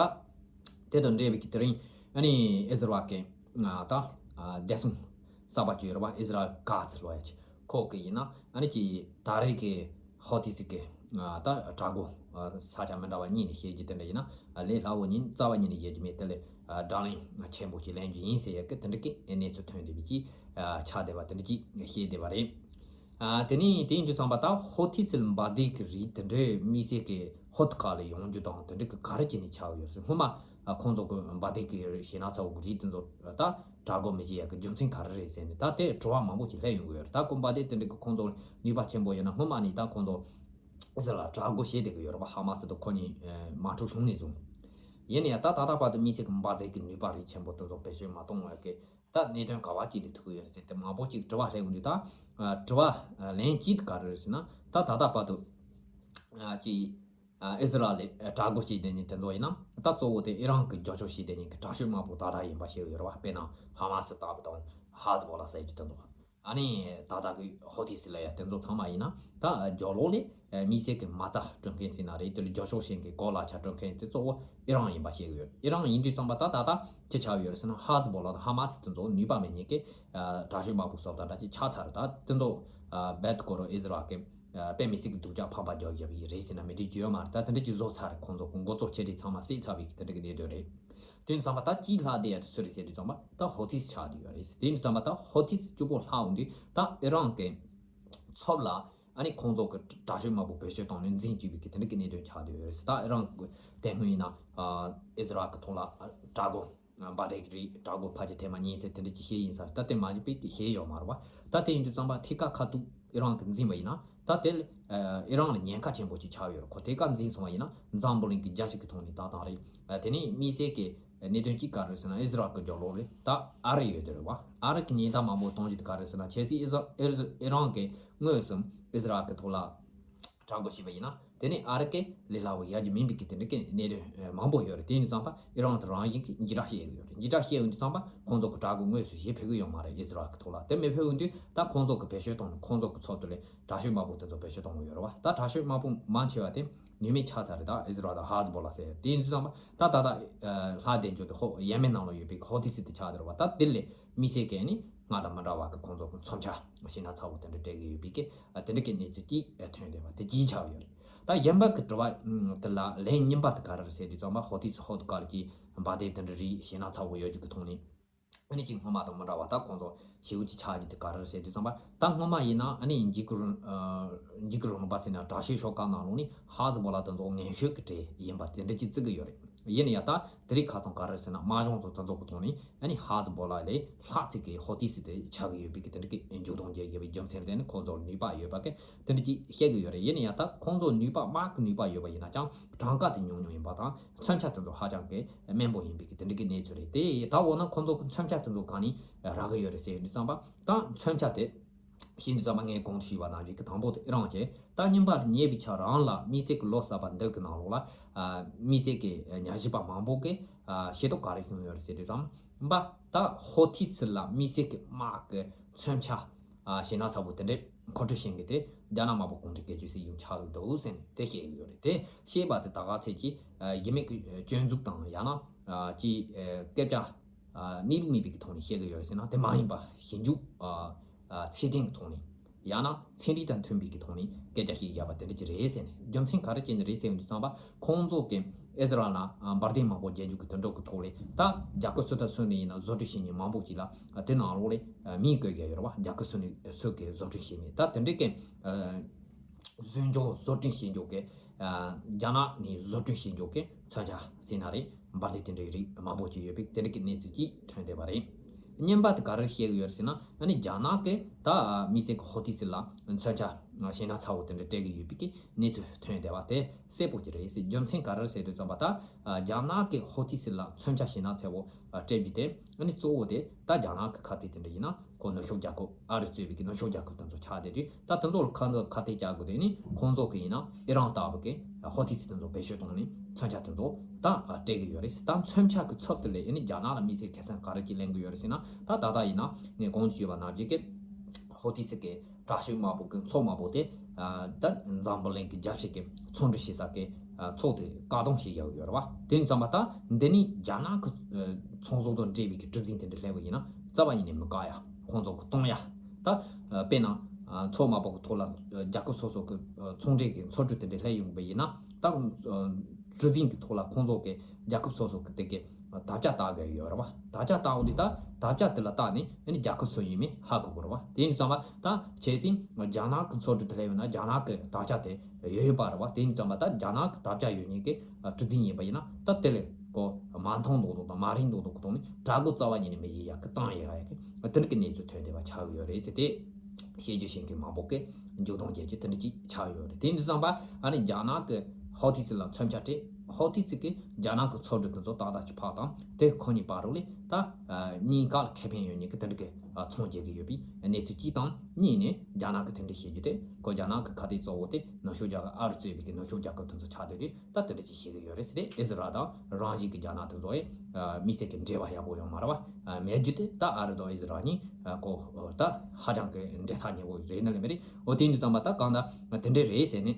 དེ་དང་འབྲེལ་བའི་གི་དེ་རིང་ཨ་ནི་ཨི་ཟི་རལ་གི་ད་བདེ་སྲུང་གསར་པ་ཅིག་ཡོད་རེད་པ། ཨི་ཟི་རལ་གཱ་ཛི་ལབ་ཡ་ཅིག་ཁོ་གི་ཡིན་ན་ཨ་ནི་ཅིག་ད་རེས་ཀྱི་ཧོ་ཏི་སི་གི་ད་དྲག་རྒོལ་ས་ཆ་མི་འདྲ་བ་གཉིས་ནས་བཤད་རྒྱུ་དེ་འདྲ་ཡིན་ན་ལས་སླ་བོ་ཉིད་རྩ་བ་ཉིད་ནས་བཤད་རྒྱུ་མེད། དེ་ལས་དྲག་ལན་ཆེན་པོ་ཅིག་ལེན་རྒྱུ་ཡིན་ཟེར་ཡ་གི་དེ་འདྲ་གི་གནས་ཚུལ་ཐོན་བསྡད་པའི་ཅིག་ཆགས་བསྡད་པ་དེ་འདྲ་ཅིག་བཤད་བསྡད་པ་རེད། ཨ་དེ་ནས་དེ་ཡིན་དུས་ཙམ་པ་ད་ཧོ་ཐི་སིལ་འབར་མདེལ་གྱི་རིགས་དེ་འདྲའི་དམིགས་བསལ་གྱི་ཧོ་ཐི་ཁ་ལ་ཡོང་རྒྱུ་དང་དེ་འདྲ་གི་ག་རེ་བྱས་ནས་ཆགས་ཡོད་ཟེར། སྔོན་མ་ཨ་ཁོང་ཚོ་གི་འབར་མདེལ་གྱི་ཞེད་སྣང་ཚ་བོ་གི་རིགས་དེ་ཚོ་ད་དྲག་རྒོལ་མི་བྱེད་ཡག་གི་རྒྱུ་མཚན་ག་རེ་རེད་ཟེར་ནས་ད་དེ་དྲི་བ་མང་པོ་ཞིག་སླེབས་ཡོང་གི་ཡོད་རེད། ད་ཁོ་འབར་མདེལ་དེ་འདྲ་གི་ཁོང་ཚོ་ནུས་པ་ཆེན་པོ་ཡོད་ན་སྔོན་མ་ནས་ད་ཁོང་ཚོ་ཨི་སི་རལ་དྲག་རྒོལ་བྱེད་བསྡད་གི་ཡོད་རེད་པ། ཧ་མ་སི་དང་ཁོ་གཉིས་དམག་འཁྲུག་བྱུང་ནས་བཟུང་། ཡིན་ན་ཡང་ད་ད་ལྟ་བར་དུ་དམིགས་བསལ་གྱི་འབར་མདེལ་གྱི་ནུས་པ་རིགས་ཆེན་པོ་དེ་ཚོ་བེད་སྤྱོད་མ་གཏོང་བ་གི་ད་གནད་དོན་ག་བ་ཅིག་ལས་ཐུག་ཡོད་ཟེར་ཏེ་མང་པོ་ཅིག་དྲི་བ་སླེབས་ཡོང་དུས། ད་ཨ་དྲི་བ་ཨ་ལན་གཅིག་དེ་ག་རེ་རེད་ཟེར་ན། ད་ད་ལྟ་བར་དུ་ཨ་ཅིག་ཨ་ཨི་སི་ར་ཨེལ་ལ་དྲག་རྒོལ་བྱེད་བསྡད་མཁན་དེ་ཚོ་ཡིན་ན་ད་གཙོ་བོ་དེ་ཨི་རན་གྱིས་རྒྱབ་སྐྱོར་བྱེད་བསྡད་མཁན་གྱི་དྲག་ཤོས་དམག་དཔུང་ཏག་ཏག་ཡིན་པ་ཤེས་ཀྱི་ཡོད་རེད་བ། དཔེར་ན་ཧ་མ་སི་ལྟ་བུ་དང་ཧ་ཛི་བོ་ལ་ཟེར་གྱི་དེ་ཚོ། ཨ་ནི་ད་ལྟ་གི་ཧོ་ཐི་སི་ལབ་ཡ་དེ་ཚོ་ཚང་མ་ཡིན་ན་ད་རྒྱབ་ལོགས་ལས་དམིགས་བསལ་གྱི་མ་རྩ་སྤྲོད་མཁན་ཟེར་ན་རེད། དེ་ལ་རྒྱབ་སྐྱོར་བྱེད་མཁན་གོ་ལག་ཆ་སྤྲོད་མཁན་དེ་གཙོ་བོ་ཨི་རན་ཡིན་པ་ཤེས་ཀྱི་ཡོད། ཨི་རན་ཡིན་དུས་ཙམ་པ་ད་ད་ལྟ་ཅི་ཆགས་ཡོད་རེད་ཟེར་ན། ཧ་ཛི་བོ་ལ་དང་ཧ་མ་སི་དེ་ཚོ་ནུས་པ་མེད་མཁན་གྱི་དྲག་ཤོས་དམག་དཔུང་སོགས་དང་འདྲ་ཅིག་ཆགས་ཚར་རེད། ད་དེ་ཚོ་རྦད་དེ་ཁོ་རང་ཨི་སི་ར་ཨེལ་གྱིས་དཔེ་མི་སྲིད་ཀྱི་སྡུག་ཅག་ཕམ་པ་རྒྱག་བཞག་པ་རེད་ཟེར་ན་མི་འགྲིག་རྒྱུ་ཡོད་མ་རེད། ད་དེ་འདྲ་ཅིག་བཟོ་ཚར་རེད། ཁོང་ཚོ་གི་འགོ་གཙོ་ཆེ་གྲས་ཚང་མ་བསད་ཚར་བའི་དེ་འདྲ་གི་གནད་དོན་རེད། དེ་ཙམ་པ་ད་གཅིག་ལྷག་བསྡད་ཡ་དེ་སུ་རེད་ཟེར་དུས་ཙམ་པ་ད་ཧོ་ཐི་སི་ཆགས་བསྡད་ཡོད་རེད། དེ་ཙམ་པ་ད་ཧོ་ཐི་སི་གཅིག་པོ་ལྷག་འོང་དུས་ད་ཨི་རན་གྱི་ཚབ་ལ་ ཨ་ནི་ཁོང་ཚོ་གི་དྲག་ཤོས་དམག་དཔུང་བེད་སྤྱོད་བཏང་ནས་འཛིང་བཅུག་པའི་གི་དེ་འདྲ་གི་གནད་དོན་ཆགས་བསྡད་ཡོད་རེད་ཟེར། ད་ཨི་རན་གི་དེ་སྔོན་ཡིན་ན་ཨ་ཨི་ཟི་རལ་གི་ཐོག་ལ་ཨ་དྲག་རྒོལ་འབར་མདེལ་རིགས་དྲག་རྒོལ་ཕལ་ཆེར་ཐེངས་མ་གཉིས་ཙམ་དེ་འདྲ་ཅིག་བཤད་ཡིན་ས་རེད། ད་དེ་མ་ཡིན་པའི་གི་བཤད་ཡོད་མ་རེད་བ། ད་དེ་ཡིན་དུས་ཙམ་པ་ཐད་ཀར་ཁ་ཐུག་ཨི་རན་གི་འཛིང་བ་ཡིན་ན་ད་དེ་ལ་ཨ་ཨི་རན་ལ་ཉེན་ཁ་ཆེན་པོ་ཅིག་ཆགས་ཡོད་རེད། ཁོ་ཐད་ཀར་འཛིང་སོང་བ་ཡིན་ན་འཛམ་བུ་གླིང་གི་རྒྱལ་སྤྱི་གི་ཐོག་ནས་ད་བཏང་རེད། ཨ་དེ་ནས་དམིགས་བསལ་གི་གནད་དོན་གཅིག་ག་རེ་ཟེར་ན་ཨི་ཟི་རལ་གི་རྒྱབ་ལོགས་ལ་ད་ཨ་རི་ཡོད་དེ་རེད་བ། ཨ་རི་གི་ཉེན་བརྡ་མང་པོ་གཏོང་རྒྱུ་དེ་ག་རེ་ཟེར་ན་གལ་སྲིད་ཨི་ཟི་ཨི་ཨི་རན་གི་དངོས་སུ་ཨི་ཟི་རལ་གི་ཐོག་ལ་དྲག་རྒོལ་བྱས་པ་ཡིན་ན་དེ་ནས་ཨ་རི་གི་ལས་སླ་བོ་ཡག་རྒྱུ་མིན་པའི་གི་དེ་འདྲ་གི་གནད་དོན་མང་པོ་ཡོད་རེད། དེ་ཡིན་དུས་ཙམ་པ་ཨི་རན་དེ་རང་བཞིན་གི་འཇིགས་སྐྲག་བཤད་གི་ཡོད་རེད། འཇིགས་སྐྲག་བཤད་ཡོང་དུས་ཙམ་པ་ཁོང་ཚོ་གི་དྲག་རྒོལ་དངོས་སུ་གཞི་ཕེབས་གི་ཡོད་མ་རེད་ཨི་ཟི་རལ་གི་ཐོག་ལ། དེ་མི་ཕེབས་ཡོང་དུས་ད་ཁོང་ཚོ་གི་བེད་སྤྱོད་བཏང་ནས་ཁོང་ཚོ་གི་ཚོགས་འདུ་ལས་དྲག་ཤོས་དམག་དཔུང་དེ་ཚོ་བེད་སྤྱོད་གཏོང་གི་ཡོད་རེད་བ། ད་དྲག་ཤོས་དམག་དཔུང་མང་ཆེ་བ་དེ་ནུས་མེད་ཆགས་ཚར་རེད། ད་ཨི་ཟི་རལ་དང་ཧ་ཛི་བོ་ལ་ཟེར། དེ་ཡིན་དུས་ཙམ་པ་ད་ད་ལྟ་ལྷ་སྡེ་འཇོག་དེ་ཧོ་ཡེ་མེན་ནང་ལ་ཡོད་པའི་ཧོ་ཐི་སི་དེ་ཆགས་བསྡད་རེད་བ། ད་དེ་ལས་དམིགས་བསལ་གྱི་ནི་སྔར་དང་མི་འདྲ་བ་གི་ཁོང་ཚོ་གི་མཚོན་ཆ་ཞེད་སྣང་ཚ་བོ་དེ་འདྲ་སྤྲད་གི་ཡོད་པའི་གི་དེ་འདྲ་གི་གནས་ཚུལ་གྱིས་ཐོན་བསྡད་པ་དེ་གྱིས་ཆགས་ཡོད་རེད། ད་གཞན་པ་གི་དྲི་བ་དེ་ལ་ལན་གཉིས་པ་དེ་ག་རེ་རེད་ཟེར་དུས་ཙམ་པ་ཧོ་ཐི་སི་ཧོ་དུ་ཀར་གྱི་འབར་མདེལ་དེ་འདྲ་རིགས་ཞེད་སྣང་ཚ་བོ་ཡོད་རྒྱུ་གི་ཐོག་ནས། ཨ་ནི་གཅིག་སྔོན་མ་དང་མི་འདྲ་བ་ད་ཁོང་ཚོ་ཞེ་པོ་ཅིག་ཆགས་རྒྱུ་དེ་ག་རེ་རེད་ཟེར་དུས་ཙམ་པ་ད་སྔོན་མ་ཡིན་ན་ཨ་ནི་འཇིགས་སྐུལ་རིང་ཨ་འཇིགས་སྐུལ་རིང་ལུགས་པ་ཟེར་ན་དྲག་ཤོས་ཤོག་ཁག་ནང་ལོགས་ནས་ཧ་ཛི་བོ་ལ་དེ་ཚོ་ངན་ཤོས་ཀྱི་གྲས་ཡིན་པ་དེ་འདྲ་ཅིག་བརྩི་གི་ཡོད་རེད། ཡིན་ན་ཡང་ད་དེ་རིགས་ཁ་ཚང་ག་རེ་རེད་ཟེར་ན་དམག་སྦྱོང་ཚོ་དེ་ཚོ་གི་ཐོག་ནས་ཨ་ནི་ཧ་ཛི་བོ་ལ་ལས་ལྷག་ཅིག་གི་ཧོ་ཐི་སི་དེ་ཆགས་གི་ཡོད་པའི་གི་དེ་འདྲ་གི་འཇུག་ལྡོག་འཇལ་དགོས་པའི་རྒྱུ་མཚན་དེ་ནི་ཁོང་ཚོར་ནུས་པ་ཡོད་པ་གི་དེ་འདྲ་ཅིག་བཤད་གི་ཡོད་རེད། ཡིན་ན་ཡང་ད་ཁོང་ཚོ་ནུས་པ་དམག་གི་ནུས་པ་ཡོད་པ་ཡིན་ན་ཀྱང་གྲངས་ཀ་དེ་ཉུང་ཉུང་ཡིན་པ་དང་། མཚོན་ཆ་དེ་ཚོ་ཧ་ཅང་གི་དམན་པོ་ཡིན་པའི་གི་དེ་འདྲ་གི་གནས་ཚུལ་རེད། དེ་ད་འོ་ན་ཁོང་ཚོ་གི་མཚོན་ཆ་དེ་ཚོ་གང་ནས་རག་གི་ཡོད་རེད་ཟེར་ཡོང་དུས་ཙམ་པ་ད་མཚོན་ཆ་དེ་ཤེས་དུས་ཙམ་པ་ངས་གོང་དུ་ཞུས་པ་ནང་བཞིན་གི་དང་པོ་དེ་ཨི་རན་བྱས། ད་གཉིས་པ་ཉེ་བའི་ཆར་རང་ལ་དམིགས་བསལ་གི་ལོ་གསར་པ་འདི་གི་ནང་ལོགས་ལ་ཨ་དམིགས་བསལ་གི་ཉ་གཞི་པ་མང་པོ་གི་ཨ་ཤེས་རྟོགས་ག་རེ་བྱུང་ཡོད་རེད་ཟེར་དུས་ཙམ་པ་ད་ཧོ་ཐི་སི་ལ་དམིགས་བསལ་གི་དམག་གི་མཚོན་ཆ། ཨ་ཞེད་སྣང་ཚ་བོ་དེ་འདྲས་མཁོ་སྤྲོད་བྱེད་མཁན་དེ་རྒྱ་ནག་དམར་པོ་གུང་ཁྲན་སྒེར་གཅོད་སྲིད་གཞུང་ཆགས་ཀྱི་འདུག་ཟེར་ནས་དེ་བཤད་ཀྱི་ཡོད་རེད། དེ་བཤད་པ་དེ་ད་ག་ཚད་ཀྱིས་ཨ་གཞི་མེད་ཀྱི་སྐྱོན་འཛུགས་དང་ཡང་ན་ཨ་ཀྱི་ཨ་སྐད་ཆ་ཨ་གནས་ལུགས་མེད་པའི་གི་ཐོག་ནས་བཤད་ཀྱི་ཡོད་རེད་ཟེར་ན་དེ་མ་ཡིན་པ་ཞིབ་འཇུག་ཨ་ཨ་ཚད་ལྡན་གྱི་ཐོག་ནས་ཡང་ན་ཚན་རིག་དང་མཐུན་པའི་གི་ཐོག་ནས་སྐད་ཆ་བཤད་བཞག་པ་དེ་འདྲ་ཅིག་རེད་ཟེར་ནས། རྒྱུ་མཚན་ག་རེ་བྱས་ནས་རེད་ཟེར་ཡོང་དུས་ཙམ་པ་ཁོང་ཚོ་གི་ཨི་ཟི་རལ་ལ་ཨ་འབར་མདེལ་མང་པོ་རྒྱག་རྒྱུ་གི་དོན་དག་གི་ཐོག་ལས་ད་རྒྱལ་ཁབ་སུ་དང་སུ་ནས་ཡིན་ན་བཟོ་སྐྲུན་བྱེད་མཁན་མང་པོ་ཅིག་ལ་དེ་ནང་ལོགས་ལས་མིང་བཀོད་རྒྱུ་ཡོད་རེད་བ། རྒྱལ་ཁབ་སུ་ནས་སུ་གིས་བཟོ་སྐྲུན་བྱས་མེད། ད་དེ་འདྲའི་གི་ཟོས་འཇོག་བཟོ་སྐྲུན་བྱེད་འཇོག་གི་རྒྱ་ནག་ནས་བཟོ་སྐྲུན་བྱེད་འཇོག་གི་མཚོན་ཆ་ཟེར་ན་རེད། འབར་མདེལ་དེ་འདྲའི་རིགས་མང་པོ་ཅིག་ཡོད་པའི་དེ་འདྲའི་གི་གནས་ཚུལ་ཅིག་ཐོན་བསྡད་པ་རེད། གཉིས་པ་དེ་ག་རེ་བཤད་གི་ཡོད་རེད་ཟེར་ན་ཨ་ནི་རྒྱ་ནག་གི་ད་དམིགས་བསལ་གི་ཧོ་ཐི་སི་ལ་མཚོན་ཆ་ཞེད་སྣང་ཚ་བོ་དེ་འདྲ་སྤྲད་གི་ཡོད་པའི་གི་གནས་ཚུལ་ཐོན་བསྡད་པ་དེ་གསལ་པོ་ཅིག་རེད་ཟེར། རྒྱུ་མཚན་ག་རེ་ཟེར་དུས་ཙམ་པ་ད་རྒྱ་ནག་གི་ཧོ་ཐི་སི་ལ་མཚོན་ཆ་ཞེད་སྣང་ཚ་བོ་སྤྲད་རྒྱུ་དེ་ཨ་ནི་གཙོ་བོ་དེ་ད་རྒྱ་ནག་གི་ཁ་གཏད་དེ་འདྲ་ཡིན་ན་ཁོ་ནུབ་ཕྱོགས་རྒྱལ་ཁབ་ཨ་རི་གཙོས་པའི་གི་ནུབ་ཕྱོགས་རྒྱལ་ཁབ་དེ་ཚོ་ཆགས་བསྡད་དུས་ད་དེ་ཚོ་ལ་ཁ་ཁ་གཏད་བཅག་དགོས་དུས་ནི་ཁོང་ཚོ་གི་ཡིན་ན་ཨི་རན་ལྟ་བུ་གི་ཧོ་ཐི་སི་དེ་ཚོ་བེད་སྤྱོད་བཏང་ནས་མཚོན་ཆ་དེ་ཚོ་ད་སྤྲད་གི་ཡོད་རེད། ད་མཚོན་ཆ་གི་ཚབ་དེ་ལས་ཨ་ནི་རྒྱ་ནག་ལ་དམིགས་བསལ་ཁེ་བཟང་ག་རེ་ཅིག་ལེན་གི་ཡོད་རེད་ཟེར་ན་ད་ད་ལྟ་ཡིན་ན་ངས་གོང་དུ་ཞུས་པ་ནང་བཞིན་གི་ཧོ་ཐི་སི་གི་དྲག་ཤོས་དམག་དཔུང་གི་ཚོགས་དམག་དཔུང་དེ་ཨ་ད་འཛམ་བུ་གླིང་གི་རྒྱལ་སྤྱི་གི་ཚོང་འབྲེལ་བྱེད་ས་གི་ཨ་ཚོགས་དེ་བཀག་སྡོམ་བྱེད་ཡག་ཡོད་རེད་བ། དེ་ཙམ་པ་ད་འདི་ནི་རྒྱ་ནག་གི་ཨ་ཚོང་ཟོག་དང་འབྲེལ་བའི་གི་གྲུ་གཟིངས་དེ་འདྲ་སླེབས་པ་ཡིན་ན་རྩ་བ་ཉིད་ནས་མི་བཀག་ཡ། ཁོང་ཚོ་གི་གཏོང་ཡ། ད་ཨ་དཔེར་ན་ཨ་ཚོགས་དམག་དཔུང་གི་ཐོག་ལ་ཨ་རྒྱལ་ཁབ་སོ་སོ་གི་ཨ་ཚོང་འབྲེལ་གི་ཚོགས་གྲུ་དེ་འདྲ་སླེབས་ཡོང་པ་ཡིན་ན་ད་ཨ་གྲུ་གཟིངས་གི་ཐོག་ལ་ཁོང་ཚོ་གི་རྒྱལ་ཁབ་སོ་སོ་གི་དེ་གི་དར་ཆ་བཏགས་དགོས་ཡོད་རེད་བ། དར་ཆ་བཏགས་འོང་དུས་ད་དར་ཆ་དེ་ལ་བལྟས་ནས་ཨ་ནི་རྒྱལ་ཁབ་སུ་ཡིན་མིན་ཧ་གོ་དགོས་རེད་བ། དེ་ཡིན་ཙང་བ་ད་ཆེ་སྲིད་རྒྱ་ནག་གི་ཚོགས་གྲུ་དེ་ལ་ཡོད་ན་རྒྱ་ནག་གི་དར་ཆ་དེ་ཡོད་ཡོད་པ་རེད་བ། དེ་ཡིན་ཙང་བ་ད་རྒྱ་ནག་གི་དར་ཆ་ཡོད་མཁན་གི་གྲུ་གཟིངས་ཡིན་པ་ཡིན་ན་ད་དེ་ལས་ཀོ་མ་མཐོང་མདོག་མདོག་དང་མ་རིང་མདོག་མདོག་གི་ཐོག་ནས་དྲག་རྒོལ་རྩ་བ་ཉིད་ནས་མི་བྱེད་ཡག་གི་བཏང་ཡག་ཡག་གི་དེ་འདྲ་གི་གནས་ཚུལ་ཐོན་བསྡད་པ་ཆགས་ཡོད་རེད་ཟེར་ཏེ། བཤད་རྒྱུ་བཤད་མཁན་མང་པོ་གིས་འཇུག་ལྡོག་བྱེད་རྒྱུ་དེ་འདྲ་ཅིག་ཆགས་ཡོད་རེད། དེ་འདྲ་ཙམ་པ་ཨ་ནི་རྒྱ་ནག་གི་ཧོ་ཐི་སི་ལ་མཚོན་ཆ་སྤྲད། ཧོ་ཐི་སི་གིས་རྒྱ་ནག་གི་ཚོགས་གྲུ་དེ་ཚོ་ཏག་ཏག་ཅིག་ཕབ་དང་དེ་ཁོ་གཉིས་བར་རུ་ལས་ད་གཉིས་ཀ་ལ་ཁེ་ཕན་ཡོད་མཁན་གི་དེ་འདྲ་གི་ཚོང་རྒྱག་གི་ཡོད་པའི་གནས་ཚུལ་གཅིག་དང་། གཉིས་ནས་རྒྱ་ནག་གི་དེ་འདྲ་བཤད་རྒྱུ་དེ་ཁོ་རྒྱ་ནག་གི་ཁ་གཏད་གཙོ་བོ་དེ་ནུབ་ཕྱོགས་རྒྱལ་ཁབ་ཨ་རི་གཙོས་པའི་གི་ནུབ་ཕྱོགས་རྒྱལ་ཁབ་དེ་ཚོ་ཆགས་བསྡད་དུས་ད་དེ་འདྲ་ཅིག་བཤད་གི་ཡོད་རེད་ཟེར་ཏེ། ཨི་ཟི་རལ་དང་རང་བཞིན་གི་རྒྱ་ནག་དེ་ཚོ་ཨེ་དམིགས་བསལ་གི་འབྲེལ་བ་ཡག་པོ་ཡོད་མ་རེད་བ། མེད་རྒྱུ་དེ་ད་ཨ་རི་དང་ཨི་ཟི་རལ་གཉིས་ཨ་ཁོ་ད་ཧ་ཅང་གི་འབྲེལ་ཐག་ཉེ་བོ་རེད་ནི་ལས་མེད་རེད། འོ་དེ་ཡིན་དུས་ཙམ་པ་ད་གང་ལྟར་དེ་འདྲ་རེད་ཟེར་ནས་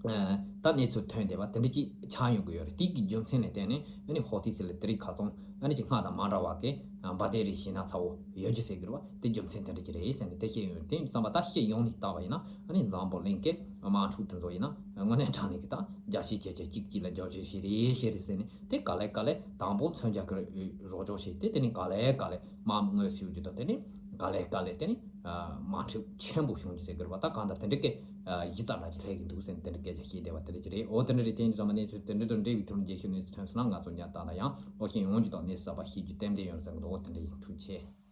ཨ་ད་གནས་ཚུལ་ཐོན་བསྡད་པ་དེ་འདྲ་ཅིག་ཆགས་ཡོང་གི་ཡོད་རེད། དེ་གི་རྒྱུ་མཚན་ལ་བརྟེན་ནས་ཨ་ནི་ཧོ་ཐི་སི་ལ་དེ་རིགས་ཁ་ཚང་ཨ་ནི་ཅིག་སྔར་དང་མ་འདྲ་བ་གི་ཨ་འབར་མདེལ་རིགས་ཞེད་སྣང་ཚ་བོ་ཡོད་རྒྱུ་ཟེར་གི་རེད་བ། དེ་རྒྱུ་མཚན་དེ་འདྲ་ཅིག་རེད་ཟེར་ནས་དེ་བཤད་ཡོད་རེད། དེ་ཡིན་དུས་ཙམ་པ་ད་སྤྱི་ཡོངས་ནས་བལྟས་པ་ཡིན་ན་ཨ་ནི་འཛམ་བུ་གླིང་གི་དམག་འཁྲུག་དེ་ཚོ་ཡིན་ན་དངོས་གནས་དྲང་གནས་ཀྱི་ད་རྒྱལ་སྤྱི་གཅིག་གིས་གཅིག་ལ་རྒྱབ་སྐྱོར་བྱེད་རེས་བྱེད་རེས་ཟེར་ནས་དེ་ག་ལེ་ག་ལེ་དང་པོ་མཚོན་རྒྱག་གི་རོགས་སྐྱོར་བྱས་ཏེ་དེ་ནས་ག་ལེ་ག་ལེ་དམག་དངོས་སུ་ཡོད་རྒྱུ་དང་དེ་ནས་ དཀའ་ལས་དཀའ་ལས་དེ་ནི་མ་འགྲིག་ཆེན་པོ་བྱུང་རྒྱུ་ཟེར་གི་རེད་པ། ད་གང་ལྟར་དེ་འདྲ་གི་ཡིག་ཚང་ལ་ཅིག་སླེབས་ཀྱི་འདུག་ཟེར་ནས་དེ་འདྲ་སྐད་ཆ་བཤད་བསྡད་པ་དེ་འདྲ་ཅིག་རེད། འོ་དེ་འདྲ་རེད། དེ་ཡིན་ཙང་མ་ནས་ཚོས་དེ་འདྲ་དང་འབྲེལ་བའི་ཐོག་ནས་རྒྱལ་ཤོད་གནས་ཚུལ་ཐོན་སོང་ན་ང་ཚོ་ཉར་ད་ན་ཡང་ལོག་ཤེས་ཡོང་རྒྱུ་དང་གནས་ཚུལ་གསར་པ་ཤེས་རྒྱུ་ཏན་ཏན་ཡོད་ཟེར་གི་འདུག་འོ་དེ་འདྲ་ཡིན། ཐུགས་རྗེ་ཆེ།